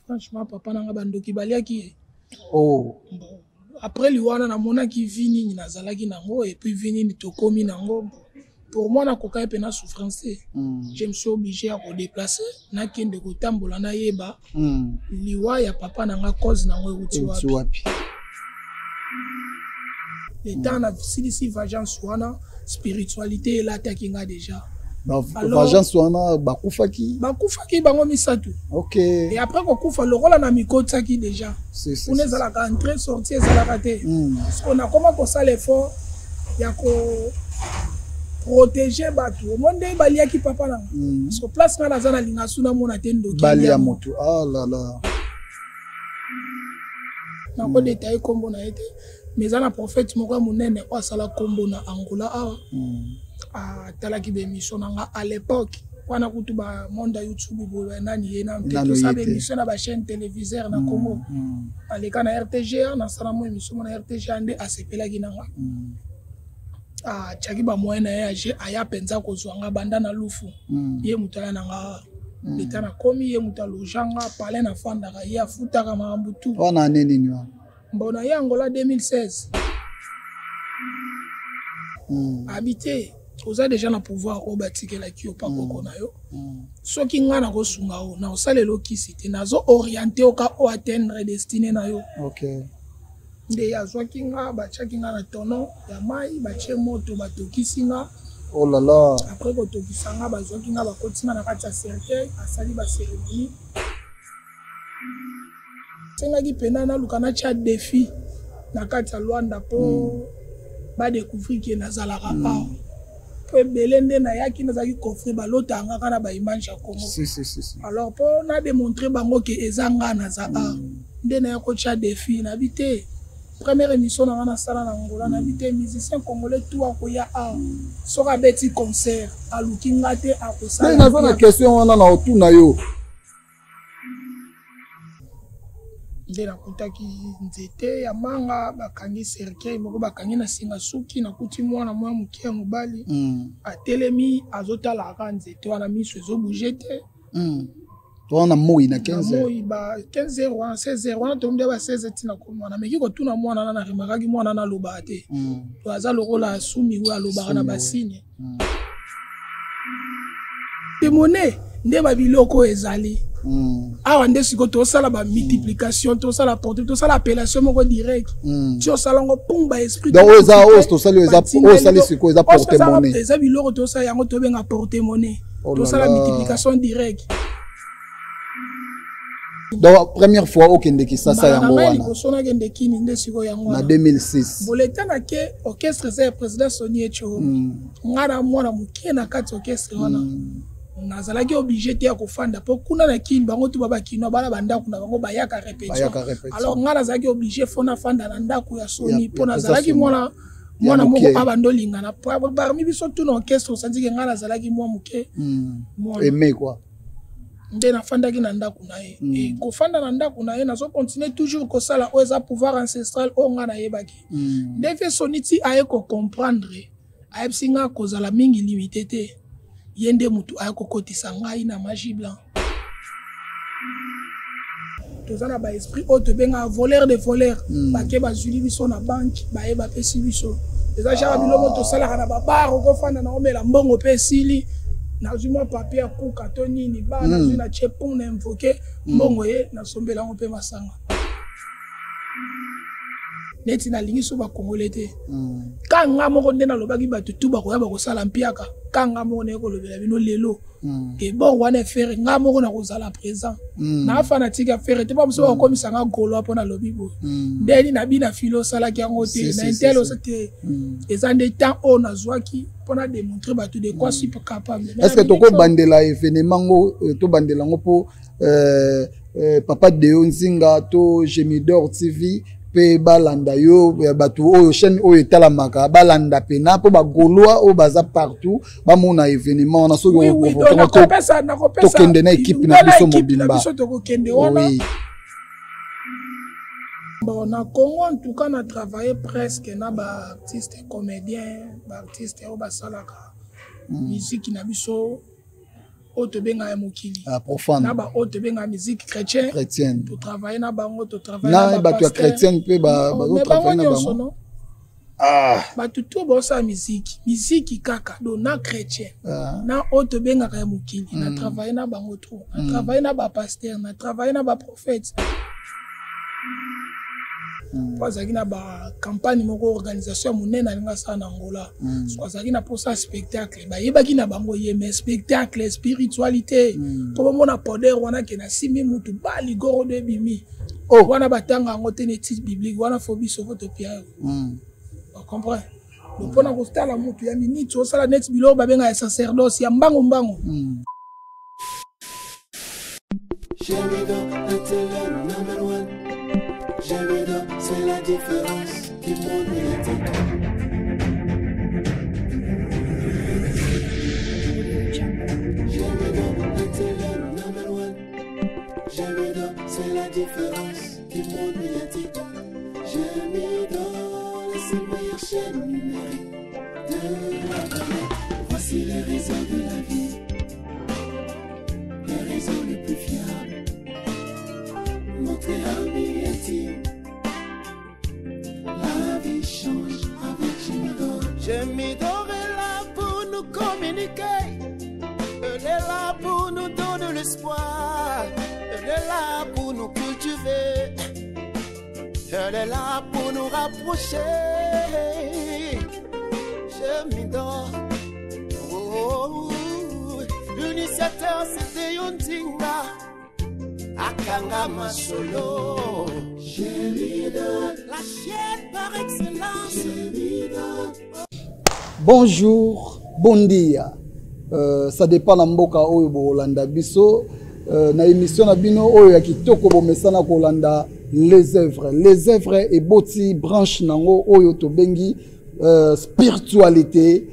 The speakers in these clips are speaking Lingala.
Franchement, papa na nga, bandoki baliaki ye. Oh. Bon, après liwana namonaki vie nini nazalaki nango et puis vie nini tokomi nango. Pour moi, nakokaki mpe na souffrance te. Je me suis obligé ya kodéplacer, nakende kotambola, nayeba liwa ya papa na nga, cause nango euti euti wapi. Wapi? Le temps nasilisi vengeance wana, spiritualité elataki nga déjà. Alors- Vengeance wana, bakufaki? Bakufaki bango misato. Et après kokufa, lokola na mikotisaki déjà Si, si, kuna, si. ezalaka entrée sortie ezalaka te. Parce que nakoma kosala effort ya ko protéger bato omoi nde baliaki papa na nga. Parce que place nga naza, nalinga su namona te ndoki balia alia. Motu, ah là là. Nakodétailler nkombo na ye te, mais eza na prophète moko ya monene oyo asala nkombo na Angola awa. Atalaki baémission na nga à l'époque wana, kutu bamonde ya YouTube boye nani ye nanu te. Nanu Tosala ye te. baémission na bachaîne téléviseur na Congo. Aleka na RTGA, nasala mo émission mo na RTGA, nde asepelaki na nga. Atiaki bamoyen na ye age, aya mpenza kozwa nga banda na lufu. Ye moto aya na nga leta, nakomi, ye moto aloger nga palais, nafandaka, ye afutaka makambo tu. Wana ane nini wana? Mbona ye Angola 2016. Abi te, oza déjà na pouvoir oyo batikelaki yo pa koko na yo. Soki ngai nakosunga yo, na kosalela okisi te, nazo orienter yo ka o atteindre destinée na yo. Nde azwaki nga, batiaki nga na tonneau ya mai, batie moto, batokisi nga. Oh là là. Après kotokisa nga, bazwaki nga, bakoti nga na kati ya cercueil, asali bacérémonie. Sengaki mpena naluka natia défi na kati ya Lwanda mpo badécouvrir ke nazalaka awa, mpo ebele nde nayaki, nazalaki coffre, balotaka nga kaka na baimage ya Congo. Si, si, si, si. Alors mpo nadémontrer bango ke eza nga naza awa, nde naya kotia défi. Nabi te, première émission na nga nasala na Angola, nabi te, musicien congolais tout akoya awa, soki abeti concert, aluki nga te, Nde akosala naza na bien. Question wana na otuna yo. Nde nakutaki nzete ya manga, bakangi cercueil moko, bakangi na singa suki. Nakuti mwana mwa moke ya mobali atelemi, azotala kaka nzete wana, miso ezobouger te. Wana moi na 15 heures? Moi ba 15 heures wana, 16 heures wana, tondi ba 16 heures, ntina komwana meki kotuna mwana wana, naremarquaki mwana wana alobaka te. To aza lokola sumi oyo alobaka na Sumi, basigne temone nde babiloko oyo ezali awa. Nde sikoyo tosala bamultiplication, tosala porte, tosala appellation moko direct. Ti osala yango pung, baesprit. Donc oyo eza, oyo tosali, oyo eza, oyo osali sikoyo eza porte monnaie? Eza biloko tosala yango, tobenga porte monnaie. Oh là Tosala là. multiplication direct. Donc première fois okende Kisasa, Mbala na yango ngai wana? Liboso nakende kini nde sikoyo yango Na wana. 2006. Boleta nake orchestre eza ya président Soni Echo. Nga na mwana moke na kati ya orchestre wana. Nazalaki obligé te ya kofanda, mpo kuna na Kini bango tu babakinois, bana bandako na bango, bayaka répétition. Bayaka répétition. Alors nga nazalaki obligé fo nafanda na ndako ya Soni, mpo Ya nazalaki Soni. mwana mwana moke. Moko abanda olingana parmi biso tu na orchestre, osandiki nga nazalaki mwa moke. Mwana. Aimé quoi. Nde nafandaki na ndako na ye. E kofanda na ndako na ye, nazocontinuer toujours kosala oyo eza pouvoir ancestral oyo nga nayebaki. Nde vieux Soni ti aye kocomprendre, ayebisi nga kozala mingi limité te. Ye nde motu aye kokotisa ngai na magie blanc. Toza na baesprit oyo tobengaka voleur de voleur. Bake bazwili biso na banke, baye bapesi biso. Eza genre biloko tosalaka na babar, okofanda na omela mbongo mpe esili, nazwi mwa papier ya kuka to nini ba nazwi, na tie pon, na invoquer mbongo ye, nasombela yango mpe masanga. Neti nalingi so bakongole te. Ka nga moko nde nalobaki, bato tu bakoya bakosala mpiaka. Ka nga moko naye kolobela bino lelo ke bor wana efere, nga moko nakozala présent. Na fanatique ya Ferre te, mpo mosu bakokomisa nga gaulois mpo nalobi boye. Ndeni na bina filo osalaki yango te na intel osa te. Eza nde temps oyo nazwaki mpona démontrer bato de quoi suis capable. Est ce que tokobandela événement ngo, tobandela yango mpo papa Deo Nzinga to Gemidor TV mpe balanda yo, bato oyo chaîne oyo etalamaka balanda pena, mpo bagaulois oyo baza partout bamona événement wana? Soki tokende na équipe na biso mobimba. Biso tokokende wana. Bon, na Congo en tout cas, na travaillé presque na baartiste comédien, baartiste oyo basalaka musique na biso. oyo tobengaka ya mokili, ah, profane, na baoyo tobengaka musique chrétien. Chrétienne. Totravaille na bango, totravaille. Na bato ya chrétienne mpe bazotravaille na bango? Non. Ah. Bato to baosala miziki, miziki kaka do na chrétien, Ah. na oyo tobengaka ya mokili, na travaille na bango trop, na travaille na bapasteur, na travaille na baprophète, po azalaki na bacampagne moko, organisation ya monene alingi asala na Angola. So azalaki na mposa ya spectacle, bayebaki na bango ye, mais spectacle spiritualité, mpo bamona poder wana ke nasimbi mutu baligorodo ebimi. Oh. Wana batanga yango te neti biblique wana, fo biso fo topia yo. Ocomprend? Donc mpona kotala mutu ya miniti, osala neti biloko babenga ya sacerdoce ya mbango mbango. Gémido était le number one. Gémido, c'est la différence du monde médiatique. Gémido était le number one. Gémido, c'est la différence du monde médiatique. Gémido, la seule meilleure chaîne numérique de la planète. Voici les réseaux de la vie, les réseaux les plus fiables. Montrez ami intime. La vie change avec Gémidor. Gémidor est là pour nous communiquer. Elle est là pour nous donner l'espoir. Elle est là pour nous cultiver. Elle est là pour nous rapprocher. Gémidor. Oh, oh, oh. L'initiateur, c'était Yondinga. Akanga Masolo. Gémidor, La chaîne par excellence. Gémidor. Bonjour, bon dia, ça dépend na mboka oyo bolanda biso, na émission na bino oyo ya kitoko bomesana kolanda, Les Œuvres. Les Œuvres eboti branche nango oyo tobengi spiritualité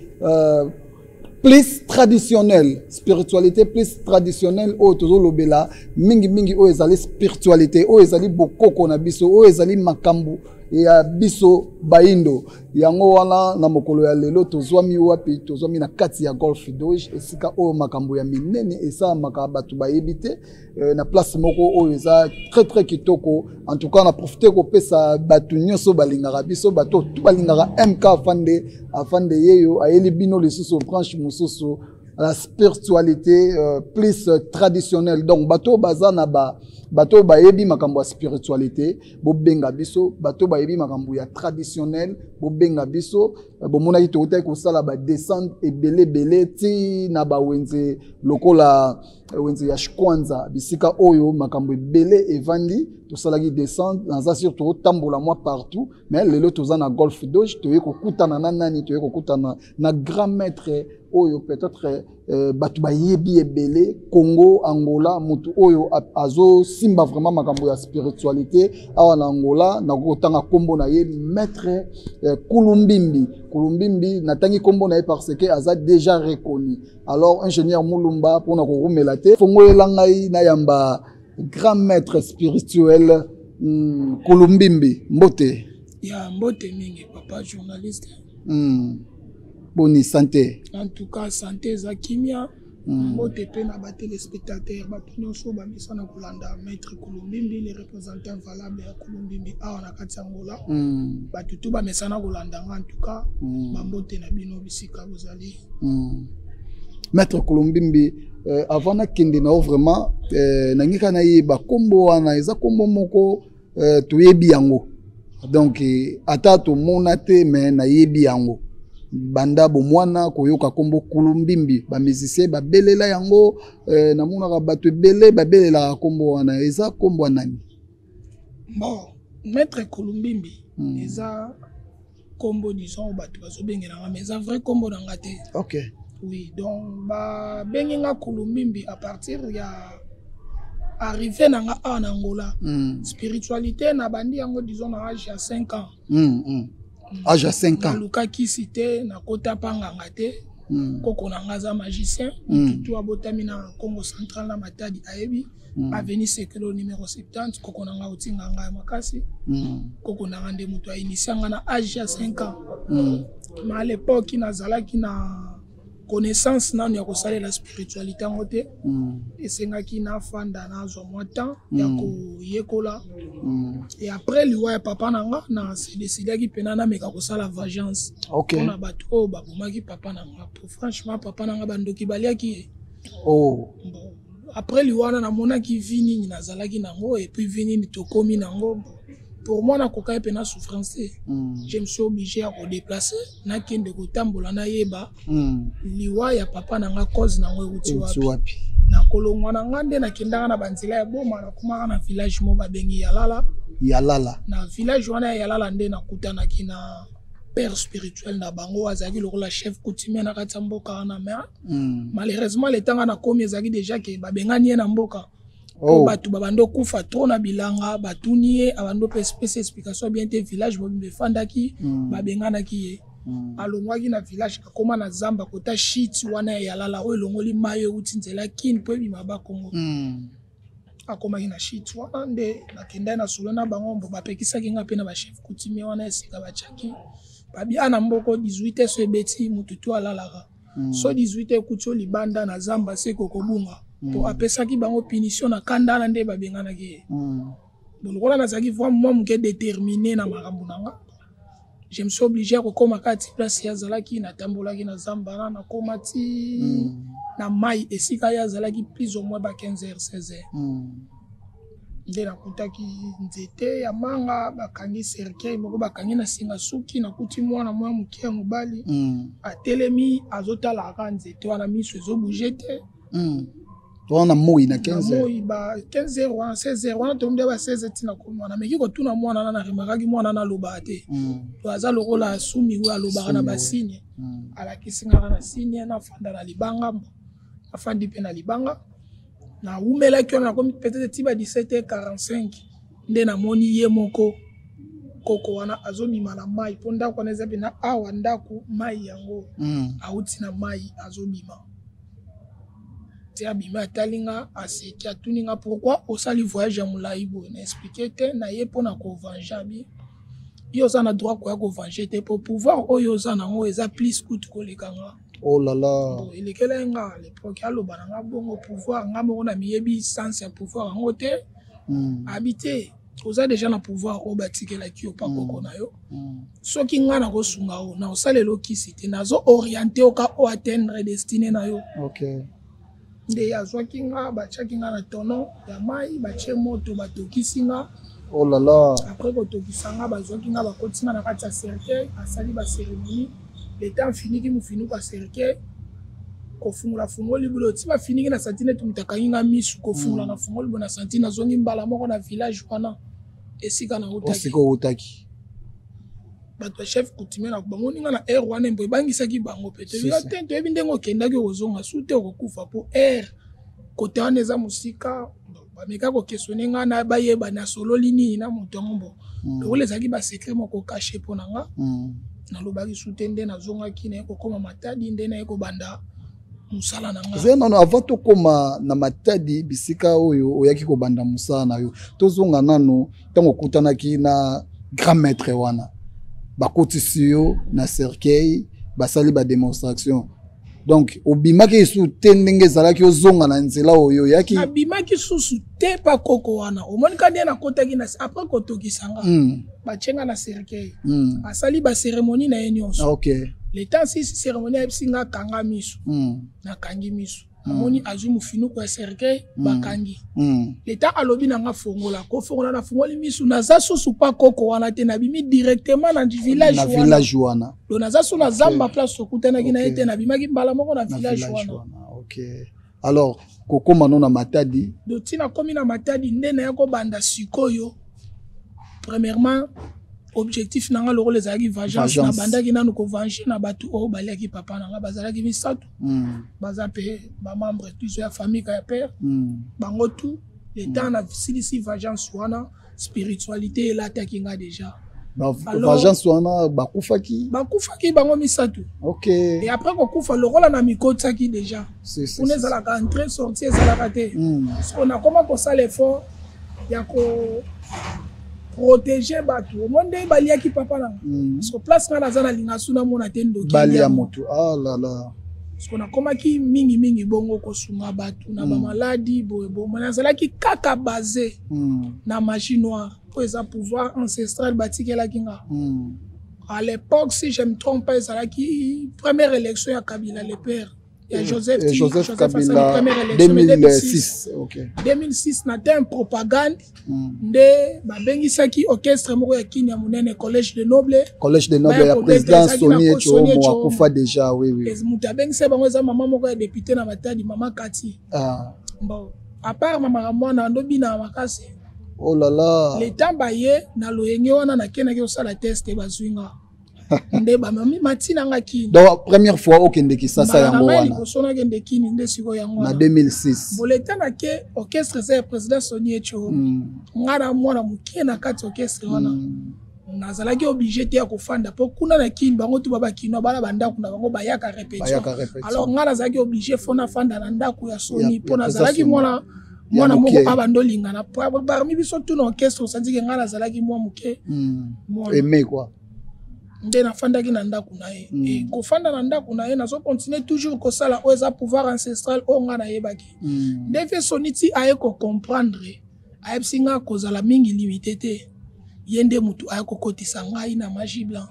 plus traditionnelle, spiritualité plus traditionnelle, oyo tozolobela mingimingi oyo ezali spiritualité, oyo ezali bokoko na biso, oyo ezali makambo ya biso bayindo. Yango wana na mokolo ya lelo tozwami wapi? Tozwami na kati ya Golf Doge, esika oyo makambo ya minene esalamaka, bato bayebi te, na place moko oyo eza très très kitoko. En tout cas, na profite kopesa bato nyonso balingaka biso, bato tu balingaka MK Afande. Afande yeyo ayeli bino lisusu branche mosusu, la spiritualité plus traditionnelle. Donc bato baza na ba bato bayebi makambo ya spiritualité, bobenga biso. Bato bayebi makambo ya traditionnel, bobenga biso. Bomonaki toutaki kosala badescente ebele ebele ti na bawenze lokola wenze ya Shkwanza, bisika oyo makambo ebele evandi. Tosalaki descente, naza sur totambola mwa partout, mais lelo toza na Golf Doge. Toye kokutana na nani? Toye kokutana na grand maître oyo peut-être bato bayebi ebele Congo, Angola, motu oyo azosimba vraiment makambo ya spiritualité awa na Angola. Nakoki kotanga nkombo na ye, maître Kulumbimbi. Kulumbimbi, natangi nkombo na ye parce que aza déjà reconnu. Alors, ingénieur Mulumba, mpona korumela te, fongoyela ngai nayamba grand maître spirituel Kulumbimbi. Mbote. Ya mbote mingi, papa journaliste. Boni santé? En tout cas, santé eza kimia. Mbote mpe na batéléspectateur, bato nyonso bamesana kolanda maître Kulumbimbi, le représentant valable ya Kulumbimbi awa na kati ya Angola. Bato tu bamesana kolanda nga, en tout cas, bambote na bino bisika bozali. Maître Kulumbimbi, avant nakende na yo vraiment, nangi kaka nayeba nkombo wana eza nkombo moko toyebi yango. Donc ata tomona te, me nayebi yango banda bomwana, koyoka nkombo Kulumbimbi, bamusicien babelela yango, namonaka bato ebele babelelaka nkombo wana. Eza nkombo ya nani? Bon, maître Kulumbimbi eza nkombo, disons, bato bazobengelanga, mais eza vrai nkombo na nga te. Oui, donc babengi nga Kulumbimbi à partir ya arrivé na nga awa na Angola. Spiritualité na bandi yango, disons, na age ya 5 ans. Age ya 5 ans? Nalukaki te, nakota mpa nganga te. Koko na nga aza magicien. Tutu abotami na Congo Central, na Matadi, ayebi avenue Sekelo numéro 70. Koko na nga otinga ngai makasi. Koko na nga nde moto ainisia nga na age ya 5 ans. Mais à l'époque nazalaki na Connaissance nanu ya kosalela spiritualité yango te. Esengaki nafanda, nazwa mwa temps ya koyekola. Et après liwa ya papa na nga, na se décidaki mpena nameka kosala vengeance mpona bato oyo babomaki papa na nga, po franchement papa na nga, bandoki baliaki ye. Bon, après liwa wana, namonaki vie nini nazalaki nango et puis vie nini tokomi nango. Bon, pour moi nakokaki mpena souffrance te. Je me suis obligé ya kodéplacer, nakende kotambola, nayeba liwa ya papa na nga, cause nango euti euti wapi. Wapi? Na kolongwa na nga nde nakendaka na banzela ya Boma, nakomaka na village mo babengi Yalala. Yalala. Na village wana ya Yalala nde nakutanaki na père spirituel na bango, azalaki lokola chef coutumier na kati ya mboka wana, mais malheureusement le temps nga nakomi, ezalaki déjà ke babengani ye na mboka po bato babandi okufa trop na bilanga. Batuni ye, abandi opesa explication bien te, village mobimba efandaki. Babenganaki ye. Alongwaki na village, akóma na zamba kota shit wana ya Yalala oyo elongoli mai euti nzela Kine mpo ebima Bakongo. Akomaki na shit wana nde nakendaki na solo na bango. Mbo bapekisaki nga mpe na bachef coutumier wana esika batiaki babia na mboko 18 so ebeti, motu tu alalaka. So 18 ekuti yo libanda na zamba, se kokobunga, po apesaki bango punition na kanda wana nde babenganaki ye. Bon, lokola nazalaki vraiment mwa moke déterminé na makambo na nga, je me suis obligé ya kokóma kati place ye azalaki. Natambolaki na zamba wana, nakóma ti na mai esika ye azalaki, plus ou moins ba 15 heures, 16 heures. Nde nakutaki nzete ya manga, bakangi cercueil moko, bakangi na singa suki. Nakuti mwana mwa moke ya mobali atelemi, azotala kaka nzete wana, miso ezobouger te. Wana moi na 15 heures? Moi ba 15 heures wana, 16 heures wana, tondi ba 16 heures ntina komi wana. Meki kotuna mwana wana, naremarquaki mwana wana alobaka te. To aza lokola sumi oyo alobaka na basigne. Alakisi ngaka na signe nafanda na libanga. Mbo nafandi mpe na libanga, nawumelaki wana, nakomi peut-être ti ba 17 heures 45 nde namoni ye moko koko wana azobima na mai, mpo ndako wana eza mpena awa, ndako mai yango. Awuti na mai, azobima te. Abimi, atali nga, aseki, atuni nga: "Pourquoi osali voyage ya molai boye?" Na expliquer te na ye mpona kovenger. Abi: "Yo oza na droit koya kovenger te, po pouvoir oyo oza nango eza plus kutu koleka nga." Oh là là. Bon, elekela nga à l'époque aloba na nga bongo, pouvoir nga moko na miyebi sens ya pouvoir yango te. Abi te, oza déjà na pouvoir oyo batikelaki yo pa koko na yo. Soki nga nakosunga yo na osalela okisi te, nazo orienter yo ka o atteindre destinée na yo. Nde azwaki nga, batiaki nga na tonneau ya mai, batie moto, batokisi nga. Oh là là. Après kotokisa nga, bazwaki nga, bakotisi nga na kati ya cercueil, asali bacérémonie. Le temps afiniki mofinuku ya cercueil, kofungola, fungoli bulo ti bafiniki na santi neti moto akangi nga misu, kofungola na fungoli bo na santi, nazongi mbala moko na village wana esika nautaki. Osika outaki. Bato ya chef coutumier na bamoni nga na aire wana, mpo ebangisaki bango mpe. Si, toyebi si. te, toyebi ndenge okendaki, okozonga su te, okokufa, mpo aire kote wana eza mosika. Bameka koquestionner nga na bayeba nasololi nini na moto yango. Mbo lokola ezalaki basecret moko caché mpo na nga, nalobaki su te. Nde nazongaki, naye kokóma Matadi, nde naye kobanda mosala na nga. Eza nano, avant tokóma na Matadi, bisika oyo oyaki kobanda mosala na yo, tozonga nano ntango okutanaki na grand maître wana, bakotisi yo na cercueil, basali badémonstration, donc obimaki lisusu te ndenge ezalaki, ozonga na nzela oyo oyaki? Nabimaki susu te pa koko wana. Omoni ka nde nakotaki na après kotokisa nga, batie nga na cercueil, asali bacérémonie na ye nyonso. Le temps sisi cérémonie, ayebisi nga: "Kanga miso." Nakangi miso, amoni azwi mofinuku ya cercueil, bakangi. Le temps alobi na nga: "Fongola." Kofongola, nafungoli misu, naza susu pa koko wana te, nabimi directement na village na wana. Village wana. Donc naza su na zamba place tokutanaki na ye te, nabimaki mbala moko na na village village wana. Wana, ok. Alors kokóma no na Matadi? Donc ntina komi na Matadi, nde naya kobanda sikoyo. Premièrement, objectif na nga lokola ezalaki vengeance, Vengeance. nabandaki nanu kovenger na bato oyo baliaki papa na nga. Bazalaki misato, baza mpe bamembre biso ya famille ka ya père. Bango tout le temps nasilisi vengeance wana, spiritualité elataki nga déjà. Vengeance wana, bakufaki? Bakufaki bango misato. Et après kokufa, lokola na mikotisaki déjà kuna, ezalaka entrée sortie ezalaka te. So nakoma kosala effort ya koprotéger bato. Omoni nde baliaki papa nanga, parce que place nga naza, nalinga su namona te ndoki. Balia motu, ah là là. Parce que nakomaki mingimingi bongo kosunga bato na bamaladi boye boye. Nazalaki kaka basé na magie noire, oyo eza pouvoir ancestral batikelaki nga. À l'époque, si je me trompe pas, ezalaki première élection ya Kabila le père, ya Joseph, Joseph, Joseph Kabila, première élection 2006. Okay. 2006, na terme propagande, nde babengisaki orchestre moko ya Kini ya monene, Collège de Noble. Collège de Noble ya président Soni Echo, akufa déjà, oui. Moto abengisa bango eza mama moko ya député na Matadi, mama Kati. Ah. Bon, à part makambo wana, ndobina makasi. Oh là là. Le temps baye na loyenge wana, nakendaki kosala test, bazwi nga nde bamami matina nga Kini. Donc première fois okende Kisasa, yango wana? Liboso nakende Kini nde sikoyo yango. Na 2006. Boleta nake, orchestre eza ya président Soni Echo. Nga na mwana moke na kati orchestre wana. Nazalaki obligé te ya kofanda, mpo kuna na Kini bango tu babakino bana bandako na bango, bayaka répétition. Alors nga nazalaki obligé fo nafanda na ndako ya Soni, mpo nazalaki mwana moko abanda olingana parmi biso tu na orchestre. Osandiki ngai nazalaki mwa moke. Aimé quoi. Nde nafandaki na ndako na ye. Kofanda na ndako na ye, nazocontinue toujours kosala oyo eza pouvoir ancestral oyo ngai nayebaki. Nde vieux Soni ti aye kocomprendre, ayebisi nga kozala mingi limité te. Ye nde motu aye kokotisa ngai na magie blanc.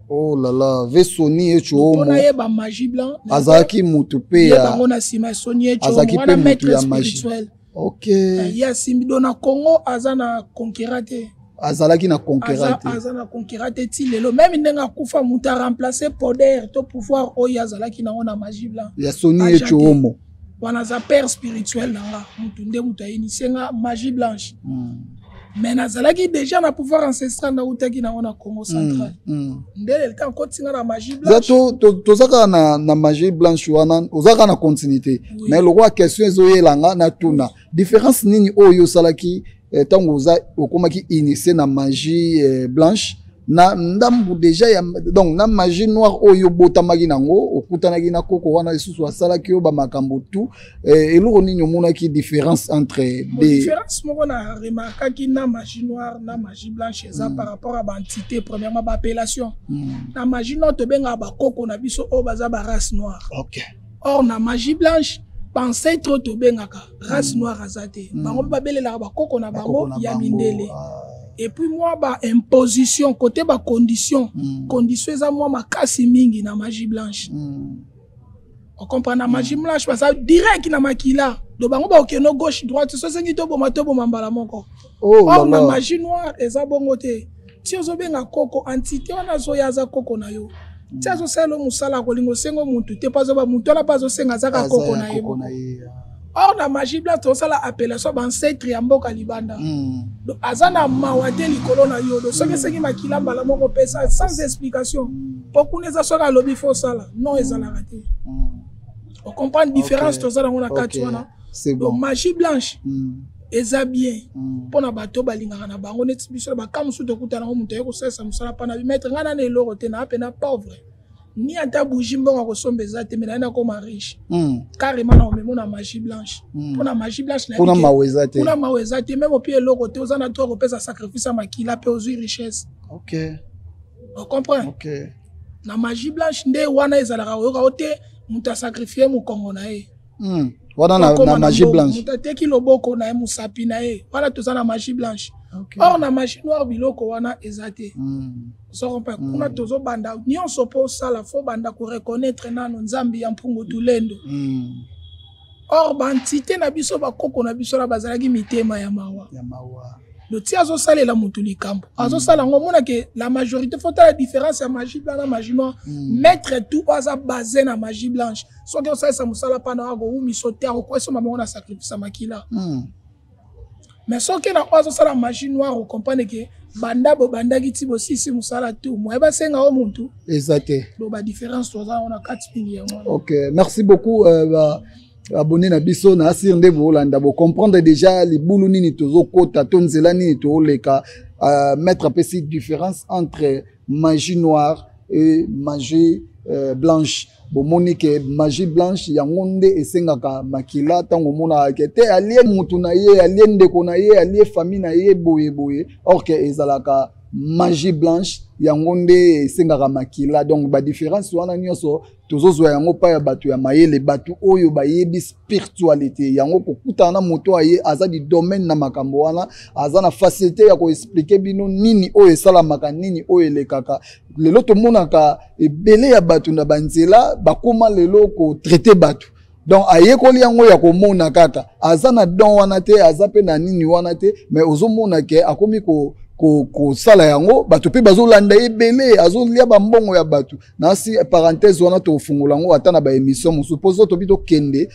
Oh là là, vieux Soni Echo. Mpo nayeba magie blanc. Azalaki mutu mpe ya bango na nsima ya Soni Echo. Azalaki mpe mutu ya magie, ok. Ye asimbi do na Congo, aza na conquérant te. Azalaki na conquérant te. Aza na conquérant te ti lelo. Même ndenge akufa, moto aremplace poder to pouvoir oyo azalaki nango na magie blanc. Ya Soni Echo Omo. Wana aza père spirituel na nga. Motu nde moto ainitie nga magie blanche. Mais nazalaki déjà na pouvoir ancestral, nautaki nango na Congo Central. Nde leleka nkotinga na magie blanche. Toza kaka na magie blanche wana, oza kaka na continuité. Mais lokola question ezoyelanga na tuna, différence nini oyo osalaki ntango oza okomaki initié na magie blanche na ndambu déjà ya, donc na magie noire oyo obotamaki nango, okutanaki na koko wana, lisusu asalaki yo bamakambo tu, eloko nini omonaki différence entre des Différence moko na remarkaki na magie noire na magie blanche eza par rapport à baentité. Premièrement, baappellation. Na magie noire, tobengaka bakoko na biso oyo baza barace noire. Or na magie blanche, baancêtre oyo tobengaka race noire aza te. Bango mpe babelelaka bakoko na bango ya mindele. Et puis mwa baimposition côté bacondition, condition eza mwa makasi mingi na magie blanche. Ocomprendre? Na magie blanche, baza direct na makila, do bango bakokende gauche, droite, so esengi toboma, toboma mbala moko. Oh. Or na magie noire eza bongo te. Ti ozobenga koko, entité wana azoya, aza koko na yo. Ti azosalela mosala, akolinga osenga motu te, mpo azoba motu wana mpo azosenga azaka koko na ye. Or na magie blanche, tozosala appellation baancêtre ya mboka libanda. Donc aza na mawa te likolo na yo. Do soki esengi makila, mbala moko opesa sans explication, mpo kuna eza soki alobi fo osala, non, ezalaka te. Ocomprendre différence toza nango na kati wana? Donc magie blanche eza bien mpona bato balingaka na bango neti biso. Na baka mosusu tokutana yango, moto aye kosalisa mosala mpa na maître, ngai nana eloko te, naa mpe na pauvre, ni ata bougie, mbongo akosomba eza te, me naye nakoma riche carrément na omemo na magie blanche. Mpona magie blanche, kuna mawa eza te. Kuna mawa eza te. Même opi eloko te, oza na droit kopesa sacrifice ya makila mpe ozwi richesse. Ocomprendre? Na magie blanche nde wana ezalaka oyoka o te moto asacrifie mokongo na ye. Wana na magie blanche. Moto ateki loboko na ye, mosapi na ye, wana toza na magie blanche. Or na magie noire, biloko wana eza te. Soko mpe kuna tozobanda nyonso mpo osala, fo banda koreconnaître nano Nzambe ya Mpungu Tulendo. Or baentité na biso, bakoko na biso na bazalaki mitema ya mawa. Ya mawa. Loti azosalela motu likambo, azosala yango, omonake la majorité, faut tala différence ya magie blanc na magie noire. Maître tout oyo aza basé na magie blanche, soki osalisa mosala mpana, akowumisa te, akokwesoma bango na sacrifice ya makila. Mais soki na oyo azosala magie noire, ocomprendre ke banda bobandaki ti bosisi mosala tu, moye basenga o motu eza te. Do badifférence toza yango na kati mingi yango wana. Ok, merci beaucoup. Ba abonné na biso na asir nde bolanda, bocomprendre déjà libulu nini tozokota to nzela nini tooleka. Maître apesi différence entre magie noire et magie blanche. Bomoni ke magie blanche yango nde esengaka makila. Ntango omonaka ke te alie mutu na ye, alie ndeko na ye, alie famille na ye, boye boye, or ke ezalaka. Magie blanche, yango nde esengaka makila. Donc badifférence wana nyonso tozozwa yango pa ya bato ya mayele, bato oyo bayebi spiritualité. Yango kokutana na moto aye aza du domaine na makambo wana, aza na facilité ya koexpliquer bino nini oyo esalamaka, nini oyo elekaka. Lelo tomonaka ebele ya bato na banzela bakóma lelo kotraiter bato. Donc ayekoli yango ya komona kaka, aza na don wana te, aza mpe na nini wana te, mais ozomona ke akomi kosala yango, bato mpe bazolanda ebele, azolia bambongo ya bato. Nasi parenthèse wana, tokofungola yango ata na baémission mosusu, mpo so tobi tokende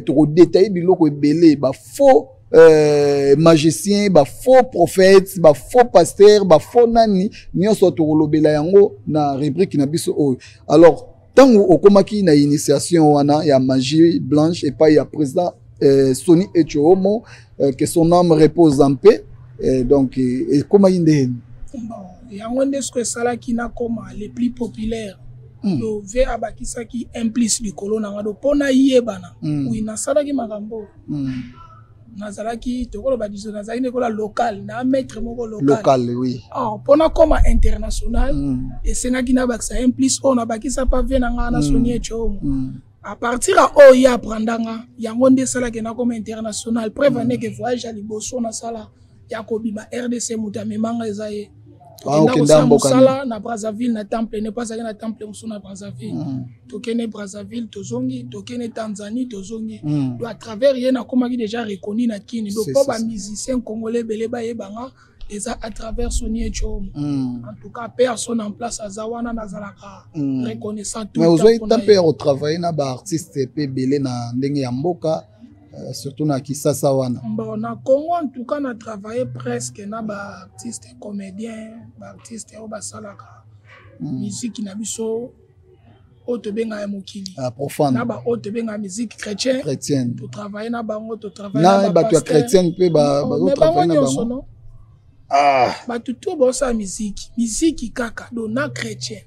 tokodétailler biloko ebele, bafaux magicien, bafaux prophète, bafaux pasteur, bafaux nani nyonso, tokolobela yango na rubrique na biso oyo. Alors, ntango okomaki na initiation wana ya magie blanche epai ya président Sony Echoomo, que son âme repose en paix, donc ekomaki ndeni? Bon, yango nde soki esalaki nakoma le plus populaire. Do ve abakisaki un plus likolo na nga, do mpo nayebana. Oui, nasalaki makambo. Nazalaki, tokoloba diso, nazalaki nekola local na maître moko local. Local, oui. Or mpo nakoma international, esengaki nabakisa un plus oyo nabakisa pa ve na nga na Sony Echoomo. À partir ya oyo ye aprendanga, yango nde esalaki nakoma international. Preuve andeke voyage ya liboso nasala ya kobima RDC, moto amemanga eza ye. Tokenda kosala mosala na Brazzaville, na temple ne, po azalaki na temple mosusu na Brazzaville. Tokende Brazzaville, tozongi, tokende Tanzanie, tozongi. Donc à travers ye nakomaki déjà reconnu na Kini. Donc mpo bamusicien congolais ebele bayebanga, eza à travers Sony Echom. En tout cas, personne en place aza wana, nazalaka reconnaissant tout. Mais ozwaki temps mpe ya kotravailler na baartiste mpe ebele na ndenge ya mboka, surtout na Kisasa wana? Bon, na Congo en tout cas na travaillé presque na baartiste comédien, baartiste oyo basalaka musique na biso oyo tobengaka ya mokili. Ah, profane. Na baoyo tobengaka musique chrétien. Chrétienne. Totravaille na bango, totravaille. Na bato ya chrétienne mpe bazotravaille na bango? Non. Ah. Bato to baosala miziki, miziki kaka do na chrétien,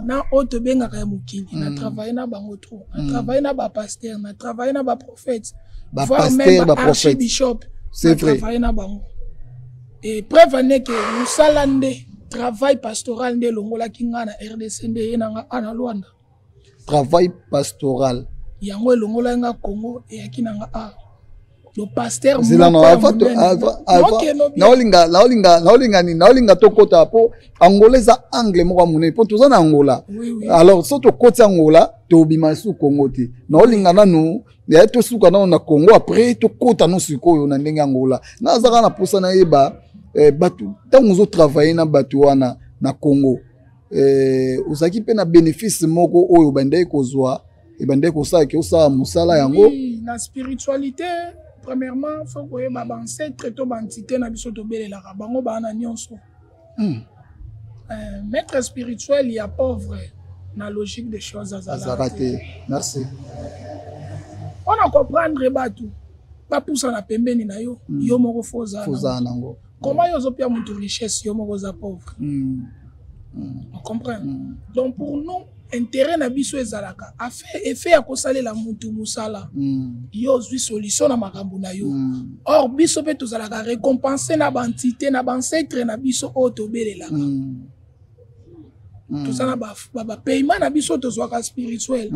na oyo tobengaka ya mokili, na travaille na bango trop. Na travaille na bapasteur, na travaille na baprophète. Bapasteur, baprophète. Archibishop. C'est vrai. Travaille na bango. Et preuve aneke mosala nde travail pastoral nde elongolaki nga na RDC, nde ye na nga a na Lwanda. Travail pastoral. Yango elongolaki nga Congo, eyaki na nga a le pasteur. Naolinga nini, naolinga tokɔta, mpo Angola eza angle moko ya monene, mpo toza na Angola. Alors so tokɔti Angola, tobima su Congo te. Naolinga nanu ya tosuka nano na Congo, après tokɔta no sikoyo na ndenge Angola. Naza kaka na mposa nayeba bato, ntango ozotravaille na bato wana na Congo, ozalaki mpe na bénéfice moko oyo obandaki kozwa, ebandaki kosalaki osala mosala yango? Oui, na spiritualité, premièrement faut koyeba baancêtre to baentité na biso tobelelaka bango, baa na nyonso. Maître spirituel ya pauvre, na logique des choses, azalaka te. Merci. Mpona comprendre, bato bapusana pembeni na yo, yo moko fo ozala nango. Comment yo ozopia moto richesse, yo moko oza pauvre? Ocomprendre? Donc pour nous, intérêt na biso ezalaka effet ya kosalela mutu mosala, yo ozwi solution na makambo na yo. Or biso mpe tozalaka récompense na baentité, na baancêtre na biso oyo tobelelaka. Toza na bapaiement na biso tozwaka spirituel.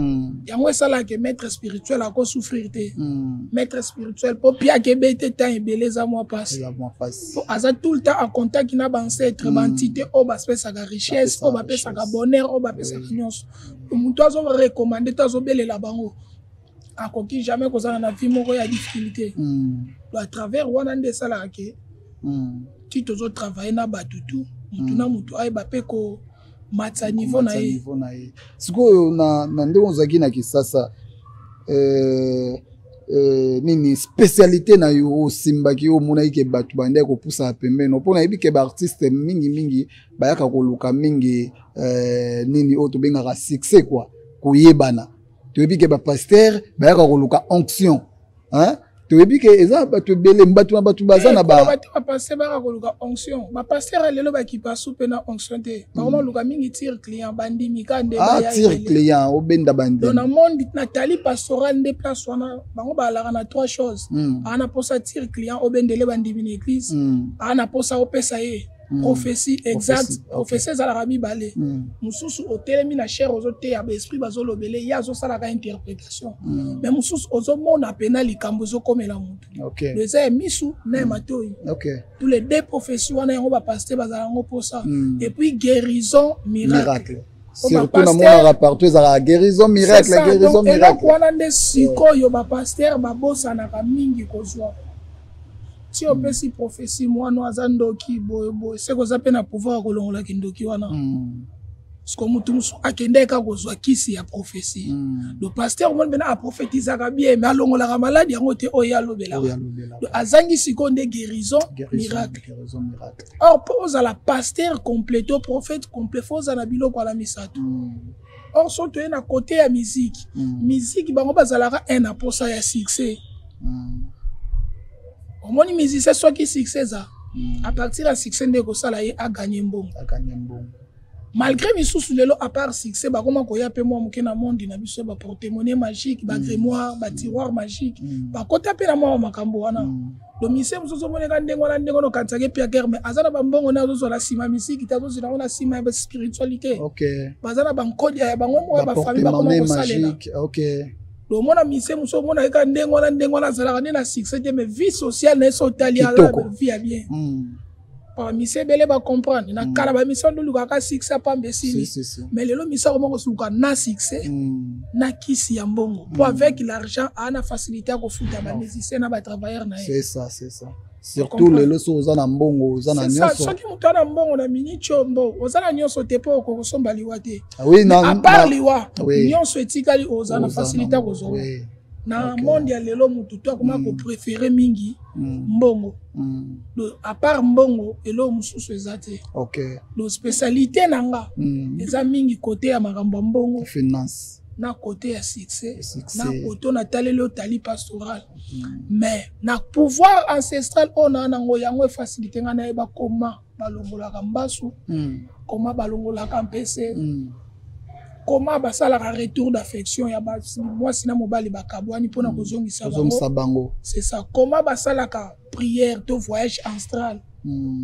Yango esalaka maître spirituel akosouffrir te. Maître spirituel, mpo piaka ebe te, temps ebele eza mwa mpasi, po aza tout le temps en contact na baancêtre, baentité oyo bapesaka richesse, oyo bapesaka bonheur, oyo bapesaka nyonso. Moto azorecommander to azobelela bango akoki jamais kozala na vie moko ya difficulté. À travers wana nde esalaka ke ti tozotravaille na bato tu, motu na motu ayeba mpe komatisa niveau na ye. Na ye sikoyo, na ndenge ozalaki na Kisasa, nini spécialité na yo osimbaki, oyo omonaki ke bato bandaki kopusana pembeni? Mpo nayebi ke baartiste mingimingi bayaka koluka mingi nini oyo tobengaka succès quoi, koyebana. Toyebi ke bapasteur bayaka koluka onction, hein? Toyebi ke eza bato ebele, bato na bato baza na ba Bato bapasteur baka koluka onction. Bapasteur lelo bakipa su mpe na onction te, bakoma luka mingi tire client, bandimi ka nde. Ah, tire client, obenda bandimi. Na monde natali pastoral nde place wana bango balaka na trois choses. Aa na mposa tire client, obendele bandimi na église. Aa na mposa opesa ye Prophétie, exact. Prophétie ezalaka mibale. Mosusu otelemi na chaire, ozoteya, baesprit bazolobele ye, azosalaka interprétation. Mais mosusu ozomona pena likambo ezokomela motu. Eza ya misu na ya matoi. Tous les deux prophéties wana, yango bapasteur bazala yango mposa. Et puis guérison miracle. Surtout namonaka partout ezalaka guérison miracle, guérison miracle. Eloko wana nde sikoyo bapasteur babosanaka mingi kozwa. Ti opesi prophétie, mwana aza ndoki boyeboye, seke oza mpe na pouvoir ya kolongola kindoki wana. Parce que motu mosusu akendeki kaka kozwa kisi ya prophétie. Le pasteur omoni mpena aprophétisaka bien, mais alongolaka maladi yango te oyo alobelaka. Azangi sikoyo nde guérison miracle. Or mpo ozala pasteur complet to prophète complet, faut ozala na biloko wana misato. Or so toye na côté ya musique, musique bango bazalaka un na posa ya succès. Omoni musicien, soki succès eza, à partir ya succès nde ekosala ye aganye mbongo. Malgré misusu lelo, à part succès, bakoma koya mpe mwa moke na monde na biso, baportemonnaie magique, bagrimoire, batiroir magique, bakota mpe na mwa makambo wana. Donc musicien mosusu omoneka ndenge wana, ndenge wana okanisaki epi ya guerre, mais aza na bambongo nde azozwa na nsima misiki te, azozwa yango na nsima ya spiritualité. Baza na bankodi ya bango moko ya bafamille, bakoma kosalela. Omona musicien mosusu, omona kaka ndenge wana, ndenge wana azalaka nde na succès te, mais vie sociale na ye so otali, aza vie ya bien. Bamusicien ebele bacomprendre na kala, bamusicien nde olukaka succès pamba, esili. Mais lelo musicien akoma kosuluka na succès na kisi ya mbongo, po avec l'argent aa na facilité ya kofuta bamusicien na batravailleur na ye. C'est ça, c'est ça. Surtout lelo so oza na mbongo, oza na nyonso. Soki moto aza na mbongo na miniti oyo, mbo oza na nyonso te, mpo okokosomba liwa te. À part liwa, nyonso etikali oza na facilité ya kozonga. Na monde ya lelo, motu to akoma kopréférer mingi mbongo. À part mbongo, eloko mosusu eza te. Donc spécialité na nga eza mingi côté ya makambo ya mbongo, finance, na côté ya succès, na côté nataleli otali pastoral. Mais na pouvoir ancestral oyo naa nango, yango efacilité nga nayeba koma balongolaka mbasu, koma balongolaka mpese, koma basalaka retour d'affection ya mwasi na mobali bakabwani mpona kozongisa bango. C'est ça. Koma basalaka prière to voyage astral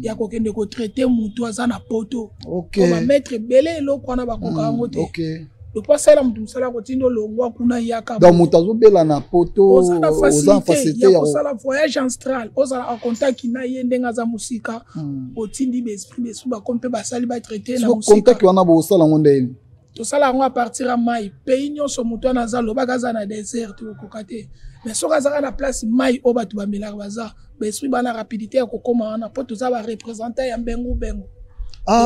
ya kokende kotraiter motu aza na poto. Bamaître ebele, eloko wana bakoka yango te. Lopo asalela motu mosala, kotinda olongwa kuna, yaka. Donc moto azobela na poto, oza na facilité ya kosala voyage astral, ozala en contact na ye ndenge aza mosika, otindi baesprit, baesprit bakomi mpe basali, batraite na mosika. Contact wana bosala yango ndeni? Tosala yango à partir ya mai. Pays nyonso moto wana aza, lobaka aza na désert, tokokoka te. Mais soki azaka na place mai oyo bato bamelaka, baza baesprit bana rapidité ya kokóma wana, mpo toza bareprésentant ya mbengu bengu.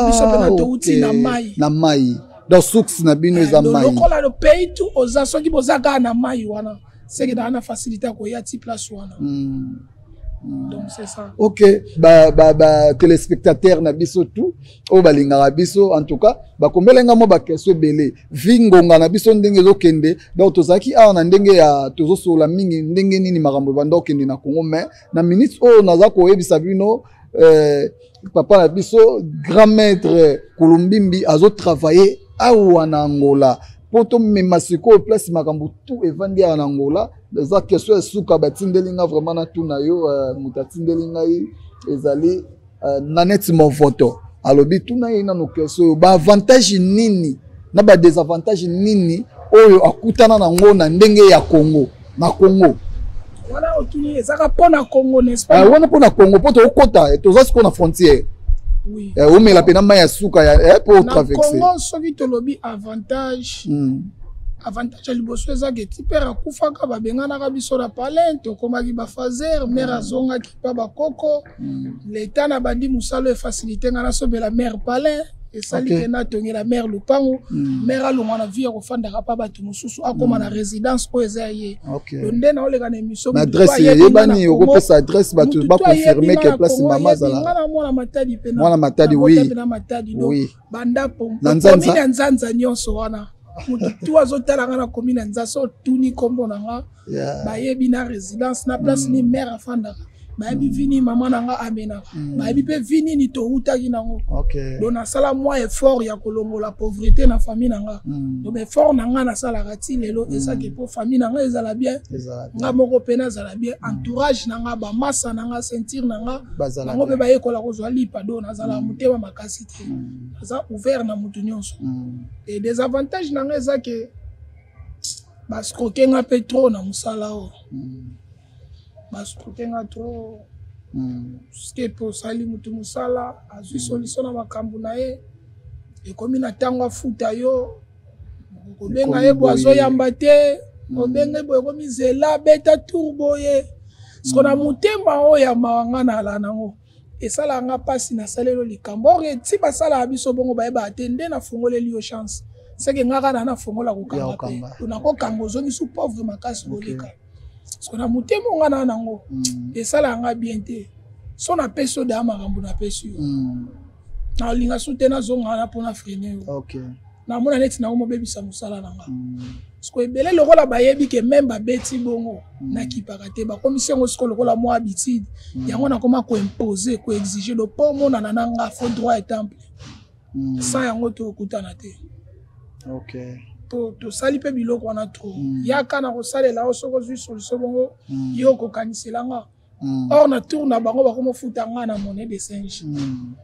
Biso mpena touti na mai. Na mai, donc source na bino eza mai. Lokola le pays tout oza, soki boza kaka na mai wana, seke naa na facilité ya koya ti place wana. Donc c'est ça. Ok, ba, ba, ba téléspectateur na biso tout oyo balingaka biso, en tout cas bakomelenga mwa baquestion ebele. Vi ngonga na biso ndenge ezokende, donc tozalaki awa na ndenge ya tozosolola mingi ndenge nini makambo ebanda okende na Congo. Mais na minute oyo naza koyebisa bino, papa na biso grand maître Kulumbimbi azotravaille awa na Angola mpo tomema sikoyo place makambo tu evandi awa na Angola. Eza question ya suka batindeli nga vraiment natuna yo. Moto atindeli ngai ezali Nanette Movoto. Alobi tuna ye nano question oyo: baavantage nini na badésavantage nini oyo akutana nango na ndenge ya Congo, na Congo? Wana otuni ezaka mpo na Congo, n'est-ce pas? Wana mpo na Congo, mpo tokokota, toza sikoyo na frontière. Omela mpena mai ya suka mpo otraverse. Congo, soki tolobi avantage, avantage ya liboso eza ke ti père akufaka, babenganaka biso na palin, tokomaki bafaser. Mare azongaki mpa bakoko. Leta na bandi mosala efacilité nga nasombela mare palin, esali ke natongela mare lupango. Mare alongwa na vie ya kofandaka mpa bato mosusu, akóma na résidence oyo eza ya ye. Nde naoleka na émission. Adresse eyebani? Okopesa adresse, bato baconfirme ke place mama azala? Nga na mwana Matadi. Mpe mwana Matadi, oui. Na Matadi, donc banda komi na Nzanza nyonso wana, motu tu azotala nga na komi na Nzanza, so otuni nkombo na nga, bayebi na résidence na place ni mare afandaka. Bayebi vie nini mama na nga amenaka. Bayebi mpe vie nini towutaki nango. Donc nasala mwa effort ya kolongola pauvreté na famille na nga. Donc effort na nga nasalaka ti lelo ezaki mpo famille na nga ezala bien, nga moko mpe nazala bien, entourage na nga, bamasa na nga, ceinture na nga, bango mpe bayekola kozwa lipa. Donc nazala motema makasi te, naza ouvert na motu nyonso. Et désavantage na nga eza ke baescroquer nga mpe trop na mosala oyo. Baescroquer nga trop, ske mpe osali motu mosala, azwi solution na makambo na ye, ekomi na ntango afuta yo, kobenga ye bo azoyamba te, obenge boye, ekomi zela, beta tour boye. Siko na motema oyo ya mawa nga na ala nango, esalaka nga mpasi. Nasaleli likambo or eti basalaka biso bongo, bayebaka te nde nafungoleli yo chance, seke nga kaka na nafongola kokanga mpe to nakokanga, ozongisi pauvre makasi koleka. Siko na motema nga na nango, esalaka nga bien te. So napesi yo daya makambo, napesi yo, nalinga su te nazonga wana mpona freiner yo. Namona neti nango mobebisa mosala na nga. Siko ebele lokola bayebi ke même babeti bongo, nakipaka te, bakomisi yango siko lokola mwa habitude. Yango nakoma koimposer, koexiger do mpo omonana na nga, faut droit et temple. Sans yango tokutana te. To tosali mpe biloko wana trop. Yaka na kosalela yo, soki ozwi solution bongo, yo okokanisela nga. Or na tour na bango bakomofuta nga na monnaie de singe.